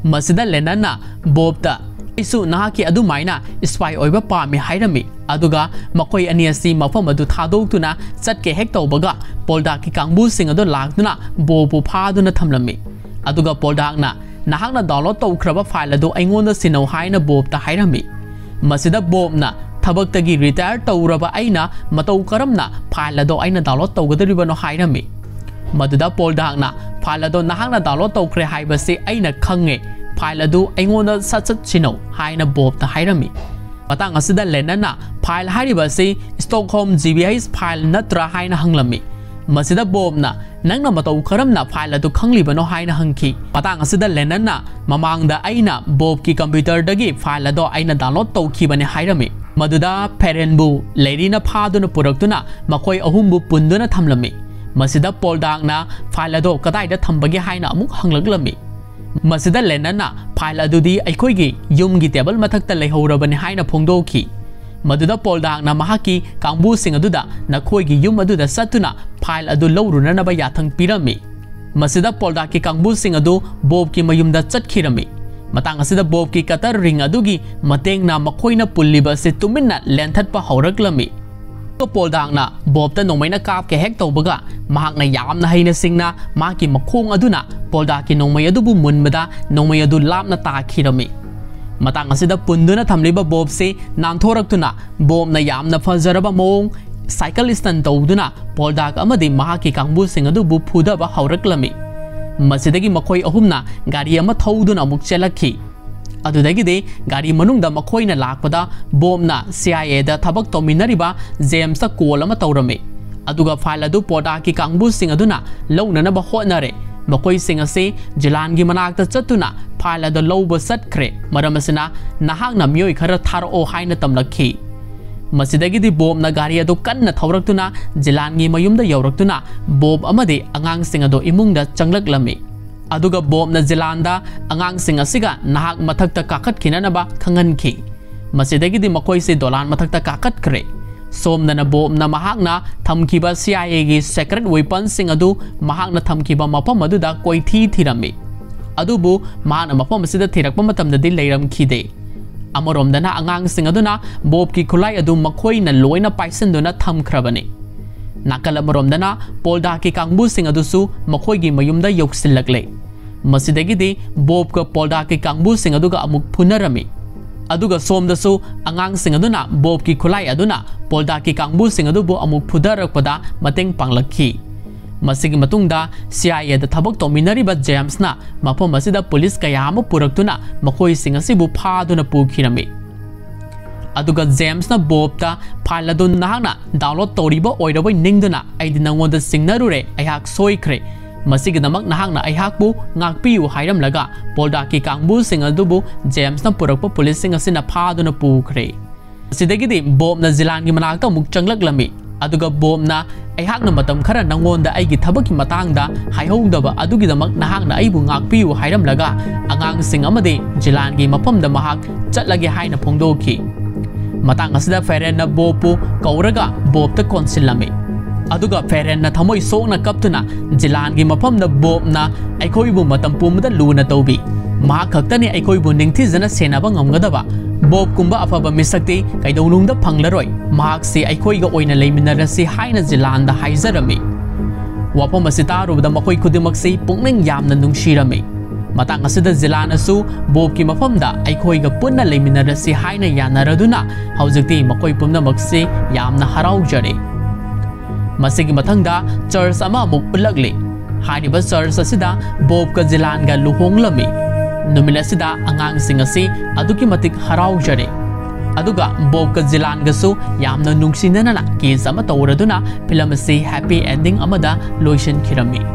ꯃꯁꯤꯗ ꯂꯦꯅꯟꯅ ꯕꯣꯕꯇ, "ꯑꯩꯁꯨ ꯅꯍꯥꯛꯀꯤ ꯑꯗꯨꯃꯥꯏꯅ ꯁ꯭ꯄꯥꯏ ꯑꯣꯏꯕ ꯄꯥꯝꯃꯤ" ꯍꯥꯏꯔꯝꯃꯤ꯫ ꯑꯗꯨꯒ ꯃꯈꯣꯏ ꯑꯅꯤ ꯑꯁꯤ ꯃꯐꯝ ꯑꯗꯨ ꯊꯥꯗꯣꯛꯇꯨꯅ ꯆꯠꯀꯦ ꯍꯦꯛ ꯇꯧꯕꯒ ꯄꯣꯜꯗꯥꯛꯀꯤ ꯀꯥꯡꯕꯨꯁꯤꯡ ꯑꯗꯨ ꯂꯥꯛꯇꯨꯅ ꯕꯣꯕꯄꯨ ꯐꯥꯗꯨꯅ ꯊꯝꯂꯝꯃꯤ꯫ ꯑꯗꯨꯒ ꯄꯣꯜꯗꯥꯛꯅ, "ꯅꯍꯥꯛꯅ ꯗꯥꯎꯟꯂꯣꯗ ꯇꯧꯈ꯭ꯔꯕ ꯐꯥꯏꯜ ꯑꯗꯨ ꯑꯩꯉꯣꯟꯗ ꯁꯤꯟꯅꯧ" ꯍꯥꯏꯅ ꯕꯣꯕꯇ ꯍꯥꯏꯔꯝꯃꯤ꯫ ꯃꯁꯤꯗ ꯕꯣꯕꯅ, "ꯊꯕꯛꯇꯒꯤ ꯔꯤꯇꯥꯌꯔ ꯇꯧꯔꯕ ꯑꯩꯅ ꯃꯇꯧ ꯀꯔꯝꯅ ꯐꯥꯏꯜ ꯑꯗꯣ ꯑꯩꯅ ꯗꯥꯎꯟꯂꯣꯗ ꯇꯧꯒꯗꯧꯔꯤꯕꯅꯣ?" ꯍꯥꯏꯔꯝꯃꯤ꯫ ꯃꯗꯨꯗ ꯄꯣꯜꯗꯥꯛꯅ, "ꯐꯥꯏꯜ ꯑꯗꯣ ꯅꯍꯥꯛꯅ ꯗꯥꯎꯟꯂꯣꯗ ꯇꯧꯈ꯭ꯔꯦ ꯍꯥꯏꯕꯁꯤ ꯑꯩꯅ ꯈꯪꯉꯦ, ꯐꯥꯏꯜ ꯑꯗꯨ ꯑꯩꯉꯣꯟꯗ ꯁꯠ ꯁꯠ ꯁꯤꯟꯅꯧ" ꯍꯥꯏꯅ ꯕꯣꯕꯇ ꯍꯥꯏꯔꯝꯃꯤ꯫ ꯃꯇꯥꯡ ꯑꯁꯤꯗ ꯂꯦꯅꯟꯅ, "ꯐꯥꯏꯜ ꯍꯥꯏꯔꯤꯕ ꯑꯁꯤ ꯁ꯭ꯇꯣꯛꯍꯣꯝ ꯖꯤ ꯕꯤ ꯑꯩꯆ ꯐꯥꯏꯜ ꯅꯠꯇ꯭ꯔꯥ?" ꯍꯥꯏꯅ ꯍꯪꯂꯝꯃꯤ꯫ ꯃꯁꯤꯗ ꯕꯣꯕꯅ, "ꯅꯪꯅ ꯃꯇꯧ ꯀꯔꯝꯅ ꯐꯥꯏꯜ ꯑꯗꯨ ꯈꯪꯂꯤꯕꯅꯣ?" ꯍꯥꯏꯅ ꯍꯪꯈꯤ꯫ ꯃꯇꯥꯡ ꯑꯁꯤꯗ ꯂꯦꯅꯟꯅ, "ꯃꯃꯥꯡꯗ ꯑꯩꯅ ꯕꯣꯕꯀꯤ ꯀꯝꯄ꯭ꯌꯨꯇꯔꯗꯒꯤ ꯐꯥꯏꯜ ꯑꯗꯣ ꯑꯩꯅ ꯗꯥꯎꯟꯂꯣꯗ ꯇꯧꯈꯤꯕꯅꯤ" ꯍꯥꯏꯔꯝꯃꯤ꯫ ꯃꯗꯨꯗ ꯐꯦꯔꯦꯟꯕꯨ ꯂꯦꯔꯤꯅ ꯐꯥꯗꯨꯅ ꯄꯨꯔꯛꯇꯨꯅ ꯃꯈꯣꯏ ꯑꯍꯨꯝꯕꯨ ꯄꯨꯟꯗꯨꯅ ꯊꯝꯂꯝꯃꯤ꯫ ꯃꯁꯤꯗ ꯄꯣꯜꯗꯥꯛꯅ, "ꯐꯥꯏꯜ ꯑꯗꯣ ꯀꯗꯥꯏꯗ ꯊꯝꯕꯒꯦ?" ꯍꯥꯏꯅ ꯑꯃꯨꯛ ꯍꯪꯂꯛꯂꯝꯃꯤ꯫ ꯃꯁꯤꯗ ꯂꯦꯅꯟꯅ, "ꯐꯥꯏꯜ ꯑꯗꯨꯗꯤ ꯑꯩꯈꯣꯏꯒꯤ ꯌꯨꯝꯒꯤ ꯇꯦꯕꯜ ꯃꯊꯛꯇ ꯂꯩꯍꯧꯔꯕꯅꯤ" ꯍꯥꯏꯅ ꯐꯣꯡꯗꯣꯛꯈꯤ꯫ ꯃꯗꯨꯗ ꯄꯣꯜꯗꯥꯛꯅ ꯃꯍꯥꯛꯀꯤ ꯀꯥꯡꯕꯨꯁꯤꯡ ꯑꯗꯨꯗ ꯅꯈꯣꯏꯒꯤ ꯌꯨꯝ ꯑꯗꯨꯗ ꯆꯠꯇꯨꯅ ꯐꯥꯏꯜ ꯑꯗꯨ ꯂꯧꯔꯨꯅꯅꯕ ꯌꯥꯊꯪ ꯄꯤꯔꯝꯃꯤ꯫ ꯃꯁꯤꯗ ꯄꯣꯜꯗꯥꯛꯀꯤ ꯀꯥꯡꯕꯨꯁꯤꯡ ꯑꯗꯨ ꯕꯣꯕꯀꯤ ꯃꯌꯨꯝꯗ ꯆꯠꯈꯤꯔꯝꯃꯤ꯫ ꯃꯇꯥꯡ ꯑꯁꯤꯗ ꯕꯣꯕꯀꯤ ꯀꯇꯔ ꯔꯤꯡ ꯑꯗꯨꯒꯤ ꯃꯇꯦꯡꯅ ꯃꯈꯣꯏꯅ ꯄꯨꯜꯂꯤꯕ ꯑꯁꯤ ꯇꯨꯃꯤꯟꯅ ꯂꯦꯟꯊꯠꯄ ꯍꯧꯔꯛꯂꯝꯃꯤ꯫ ꯄꯣꯜꯗꯥꯛꯅ ꯕꯣꯕꯇ ꯅꯣꯡꯃꯩꯅ ꯀꯥꯞꯀꯦ ꯍꯦꯛ ꯇꯧꯕꯒ, ꯃꯍꯥꯛꯅ ꯌꯥꯝꯅ ꯍꯩꯅ ꯁꯤꯡꯅ ꯃꯍꯥꯛꯀꯤ ꯃꯈꯣꯡ ꯑꯗꯨꯅ ꯄꯣꯜꯗꯥꯛꯀꯤ ꯅꯣꯡꯃꯩ ꯑꯗꯨꯕꯨ ꯃꯨꯟꯕꯗ ꯅꯣꯡꯃꯩ ꯑꯗꯨ ꯂꯥꯞꯅ ꯇꯥꯈꯤꯔꯝꯃꯤ꯫ ꯃꯇꯥꯡ ꯑꯁꯤꯗ ꯄꯨꯟꯗꯨꯅ ꯊꯝꯂꯤꯕ ꯕꯣꯕꯁꯤ ꯅꯥꯟꯊꯣꯔꯛꯇꯨꯅ ꯕꯣꯕꯅ ꯌꯥꯝꯅ ꯐꯖꯔꯕ ꯃꯑꯣꯡ ꯁꯥꯏꯀꯜ ꯁ꯭ꯇꯟ ꯇꯧꯗꯨꯅ ꯄꯣꯜꯗꯥꯛ ꯑꯃꯗꯤ ꯃꯍꯥꯛꯀꯤ ꯀꯥꯡꯕꯨꯁꯤꯡ ꯑꯗꯨꯕꯨ ꯐꯨꯗꯕ ꯍꯧꯔꯛꯂꯝꯃꯤ꯫ ꯃꯁꯤꯗꯒꯤ ꯃꯈꯣꯏ ꯑꯍꯨꯝꯅ ꯒꯥꯔꯤ ꯑꯃ ꯊꯧꯗꯨꯅ ꯑꯃꯨꯛ ꯆꯦꯜꯂꯛꯈꯤ꯫ ꯑꯗꯨꯗꯒꯤꯗꯤ ꯒꯥꯔꯤ ꯃꯅꯨꯡꯗ ꯃꯈꯣꯏꯅ ꯂꯥꯛꯄꯗ ꯕꯣꯕꯅ ꯁꯤ ꯑꯥꯏ ꯑꯦꯗ ꯊꯕꯛ ꯇꯧꯃꯤꯟꯅꯔꯤꯕ ꯖꯦꯝꯁꯇ ꯀꯣꯜ ꯑꯃ ꯇꯧꯔꯝꯃꯤ꯫ ꯑꯗꯨꯒ ꯐꯥꯏꯜ ꯑꯗꯨ ꯄꯣꯜꯗꯥꯛꯀꯤ ꯀꯥꯡꯕꯨꯁꯤꯡ ꯑꯗꯨꯅ ꯂꯧꯅꯅꯕ ꯍꯣꯠꯅꯔꯦ꯫ ꯃꯈꯣꯏꯁꯤꯡ ꯑꯁꯤ ꯖꯤꯂꯥꯟꯒꯤ ꯃꯅꯥꯛꯇ ꯆꯠꯇꯨꯅ ꯐꯥꯏꯜ ꯑꯗꯨ ꯂꯧꯕ ꯆꯠꯈ꯭ꯔꯦ꯫ ꯃꯔꯝ ꯑꯁꯤꯅ ꯅꯍꯥꯛꯅ ꯃꯤꯑꯣꯏ ꯈꯔ ꯊꯥꯔꯛꯑꯣ ꯍꯥꯏꯅ ꯇꯝꯂꯛꯈꯤ꯫ ꯃꯁꯤꯗꯒꯤꯗꯤ ꯕꯣꯕꯅ ꯒꯥꯔꯤ ꯑꯗꯨ ꯀꯟꯅ ꯊꯧꯔꯛꯇꯨꯅ ꯖꯤꯂꯥꯟꯒꯤ ꯃꯌꯨꯝꯗ ꯌꯧꯔꯛꯇꯨꯅ ꯕꯣꯕ ꯑꯃꯗꯤ ꯑꯉꯥꯡꯁꯤꯡ ꯑꯗꯨ ꯏꯃꯨꯡꯗ ꯆꯪꯂꯛꯂꯝꯃꯤ꯫ ꯑꯗꯨꯒ ꯕꯣꯕꯅ ꯖꯤꯂꯥꯟꯗ ꯑꯉꯥꯡꯁꯤꯡ ꯑꯁꯤꯒ ꯅꯍꯥꯛ ꯃꯊꯛꯇ ꯀꯥꯈꯠꯈꯤꯅꯅꯕ ꯈꯪꯍꯟꯈꯤ꯫ ꯃꯁꯤꯗꯒꯤꯗꯤ ꯃꯈꯣꯏꯁꯤ ꯗꯣꯂꯥꯟ ꯃꯊꯛꯇ ꯀꯥꯈꯠꯈ꯭ꯔꯦ꯫ ꯁꯣꯝꯗꯅ ꯕꯣꯕꯅ ꯃꯍꯥꯛꯅ ꯊꯝꯈꯤꯕ ꯁꯤ ꯑꯥꯏ ꯑꯦꯒꯤ ꯁꯦꯀ꯭ꯔꯦꯠ ꯋꯦꯄꯟꯁꯤꯡ ꯑꯗꯨ ꯃꯍꯥꯛꯅ ꯊꯝꯈꯤꯕ ꯃꯐꯝ ꯑꯗꯨꯗ ꯀꯣꯏꯊꯤ ꯊꯤꯔꯝꯃꯤ꯫ ꯑꯗꯨꯕꯨ ꯃꯍꯥꯛꯅ ꯃꯐꯝ ꯑꯁꯤꯗ ꯊꯤꯔꯛꯄ ꯃꯇꯝꯗꯗꯤ ꯂꯩꯔꯝꯈꯤꯗꯦ꯫ ꯑꯃꯔꯣꯝꯗꯅ ꯑꯉꯥꯡꯁꯤꯡ ꯑꯗꯨꯅ ꯕꯣꯕꯀꯤ ꯈꯨꯠꯂꯥꯏ ꯑꯗꯨ ꯃꯈꯣꯏꯅ ꯂꯣꯏꯅ ꯄꯥꯏꯁꯤꯟꯗꯨꯅ ꯊꯝꯈ꯭ꯔꯕꯅꯤ꯫ ꯅꯥꯀꯜ ꯑꯃꯔꯣꯝꯗꯅ ꯄꯣꯜꯗꯥꯛꯀꯤ ꯀꯥꯡꯕꯨꯁꯤꯡ ꯑꯗꯨꯁꯨ ꯃꯈꯣꯏꯒꯤ ꯃꯌꯨꯝꯗ ꯌꯧꯁꯤꯜꯂꯛꯂꯦ꯫ ꯃꯁꯤꯗꯒꯤꯗꯤ ꯕꯣꯕꯀ ꯄꯣꯜꯗꯥꯛꯀꯤ ꯀꯥꯡꯕꯨꯁꯤꯡ ꯑꯗꯨꯒ ꯑꯃꯨꯛ ꯐꯨꯅꯔꯝꯃꯤ꯫ ꯑꯗꯨꯒ ꯁꯣꯝꯗꯁꯨ ꯑꯉꯥꯡꯁꯤꯡ ꯑꯗꯨꯅ ꯕꯣꯕꯀꯤ ꯈꯨꯠꯂꯥꯏ ꯑꯗꯨꯅ ꯄꯣꯜꯗꯥꯛꯀꯤ ꯀꯥꯡꯕꯨꯁꯤꯡ ꯑꯗꯨꯕꯨ ꯑꯃꯨꯛ ꯐꯨꯗꯔꯛꯄꯗ ꯃꯇꯦꯡ ꯄꯥꯡꯂꯛꯈꯤ꯫ ꯃꯁꯤꯒꯤ ꯃꯇꯨꯡꯗ ꯁꯤ ꯑꯥꯏ ꯑꯦꯗ ꯊꯕꯛ ꯇꯧꯃꯤꯟꯅꯔꯤꯕ ꯖꯦꯝꯁꯅ ꯃꯐꯝ ꯑꯁꯤꯗ ꯄꯨꯂꯤꯁ ꯀꯌꯥ ꯑꯃ ꯄꯨꯔꯛꯇꯨꯅ ꯃꯈꯣꯏꯁꯤꯡ ꯑꯁꯤꯕꯨ ꯐꯥꯗꯨꯅ ꯄꯨꯈꯤꯔꯝꯃꯤ꯫ ꯑꯗꯨꯒ ꯖꯦꯝꯁꯅ ꯕꯣꯕꯇ ꯐꯥꯏꯜ ꯑꯗꯨ ꯅꯍꯥꯛꯅ ꯗꯥꯎꯟꯂꯣꯗ ꯇꯧꯔꯤꯕ ꯑꯣꯏꯔꯕꯣꯏ ꯅꯤꯡꯗꯨꯅ ꯑꯩꯗꯤ ꯅꯉꯣꯟꯗ ꯆꯤꯡꯅꯔꯨꯔꯦ, ꯑꯩꯍꯥꯛ ꯁꯣꯏꯈ꯭ꯔꯦ꯫ ꯃꯁꯤꯒꯤꯗꯃꯛ ꯅꯍꯥꯛꯅ ꯑꯩꯍꯥꯛꯄꯨ ꯉꯥꯛꯄꯤꯌꯨ ꯍꯥꯏꯔꯝꯂꯒ ꯄꯣꯜꯗꯥꯛꯀꯤ ꯀꯥꯡꯕꯨꯁꯤꯡ ꯑꯗꯨꯕꯨ ꯖꯦꯝꯁꯅ ꯄꯨꯔꯛꯄ ꯄꯨꯂꯤꯁꯁꯤꯡ ꯑꯁꯤꯅ ꯐꯥꯗꯨꯅ ꯄꯨꯈ꯭ꯔꯦ꯫ ꯁꯤꯗꯒꯤꯗꯤ ꯕꯣꯕꯅ ꯖꯤꯂꯥꯟꯒꯤ ꯃꯅꯥꯛꯇ ꯑꯃꯨꯛ ꯆꯪꯂꯛꯂꯝꯃꯤ꯫ ꯑꯗꯨꯒ ꯕꯣꯕꯅ, "ꯑꯩꯍꯥꯛꯅ ꯃꯇꯝ ꯈꯔ ꯅꯉꯣꯟꯗ ꯑꯩꯒꯤ ꯊꯕꯛꯀꯤ ꯃꯇꯥꯡꯗ ꯍꯥꯏꯍꯧꯗꯕ ꯑꯗꯨꯒꯤꯗꯃꯛ ꯅꯍꯥꯛꯅ ꯑꯩꯕꯨ ꯉꯥꯛꯄꯤꯌꯨ" ꯍꯥꯏꯔꯝꯂꯒ ꯑꯉꯥꯡꯁꯤꯡ ꯑꯃꯗꯤ ꯖꯤꯂꯥꯟꯒꯤ ꯃꯐꯝꯗ ꯃꯍꯥꯛ ꯆꯠꯂꯒꯦ ꯍꯥꯏꯅ ꯐꯣꯡꯗꯣꯛꯈꯤ꯫ ꯃꯇꯥꯡ ꯑꯁꯤꯗ ꯐꯦꯔꯦꯟꯅ ꯕꯣꯕꯄꯨ ꯀꯧꯔꯒ ꯕꯣꯕꯇ ꯀꯣꯟꯁꯤꯜꯂꯝꯃꯤ꯫ ꯑꯗꯨꯒ ꯐꯦꯔꯦꯟꯅ ꯊꯃꯣꯏ ꯁꯣꯛꯅ ꯀꯞꯇꯨꯅ ꯖꯤꯂꯥꯟꯒꯤ ꯃꯐꯝꯗ ꯕꯣꯕꯅ ꯑꯩꯈꯣꯏꯕꯨ ꯃꯇꯝ ꯄꯨꯝꯕꯗ ꯂꯨꯅ ꯇꯧꯕꯤ, ꯃꯍꯥꯛ ꯈꯛꯇꯅꯤ ꯑꯩꯈꯣꯏꯕꯨ ꯅꯤꯡꯊꯤꯖꯅ ꯁꯦꯟꯅꯕ ꯉꯝꯒꯗꯕ꯫ ꯕꯣꯕꯀꯨꯝꯕ ꯑꯐꯕ ꯃꯤꯁꯛꯇꯤ ꯀꯩꯗꯧꯅꯨꯡꯗ ꯐꯪꯂꯔꯣꯏ꯫ ꯃꯍꯥꯛꯁꯤ ꯑꯩꯈꯣꯏꯒ ꯑꯣꯏꯅ ꯂꯩꯃꯤꯟꯅꯔꯁꯤ ꯍꯥꯏꯅ ꯖꯤꯂꯥꯟꯗ ꯍꯥꯏꯖꯔꯝꯃꯤ꯫ ꯋꯥꯐꯝ ꯑꯁꯤ ꯇꯥꯔꯨꯕꯗ ꯃꯈꯣꯏ ꯈꯨꯗꯤꯡꯃꯛꯁꯤ ꯄꯨꯛꯅꯤꯡ ꯌꯥꯝꯅ ꯅꯨꯡꯁꯤꯔꯝꯃꯤ꯫ ꯃꯇꯥꯡ ꯑꯁꯤꯗ ꯖꯤꯂꯥꯟꯅꯁꯨ ꯕꯣꯕꯀꯤ ꯃꯐꯝꯗ ꯑꯩꯈꯣꯏꯒ ꯄꯨꯟꯅ ꯂꯩꯃꯤꯟꯅꯔꯁꯤ ꯍꯥꯏꯅ ꯌꯥꯅꯔꯗꯨꯅ ꯍꯧꯖꯤꯛꯇꯤ ꯃꯈꯣꯏ ꯄꯨꯝꯅꯃꯛꯁꯤ ꯌꯥꯝꯅ ꯍꯔꯥꯎꯖꯔꯦ꯫ ꯃꯁꯤꯒꯤ ꯃꯊꯪꯗ ꯆꯔꯆ ꯑꯃ ꯑꯃꯨꯛ ꯎꯠꯂꯛꯂꯤ꯫ ꯍꯥꯏꯔꯤꯕ ꯆꯔꯆ ꯑꯁꯤꯗ ꯕꯣꯕꯀ ꯖꯤꯂꯥꯟꯒ ꯂꯨꯍꯣꯡꯂꯝꯃꯤ꯫ ꯅꯨꯃꯤꯠ ꯑꯁꯤꯗ ꯑꯉꯥꯡꯁꯤꯡ ꯑꯁꯤ ꯑꯗꯨꯛꯀꯤ ꯃꯇꯤꯛ ꯍꯔꯥꯎꯖꯔꯦ꯫ ꯑꯗꯨꯒ ꯕꯣꯕꯀ ꯖꯤꯂꯥꯟꯒꯁꯨ ꯌꯥꯝꯅ ꯅꯨꯡꯁꯤꯅꯅ ꯀꯤꯁ ꯑꯃ ꯇꯧꯔꯗꯨꯅ ꯐꯤꯂꯝ ꯑꯁꯤ ꯍꯦꯄꯤ ꯑꯦꯟꯗꯤꯡ ꯑꯃꯗ ꯂꯣꯏꯁꯤꯟꯈꯤꯔꯝꯃꯤ꯫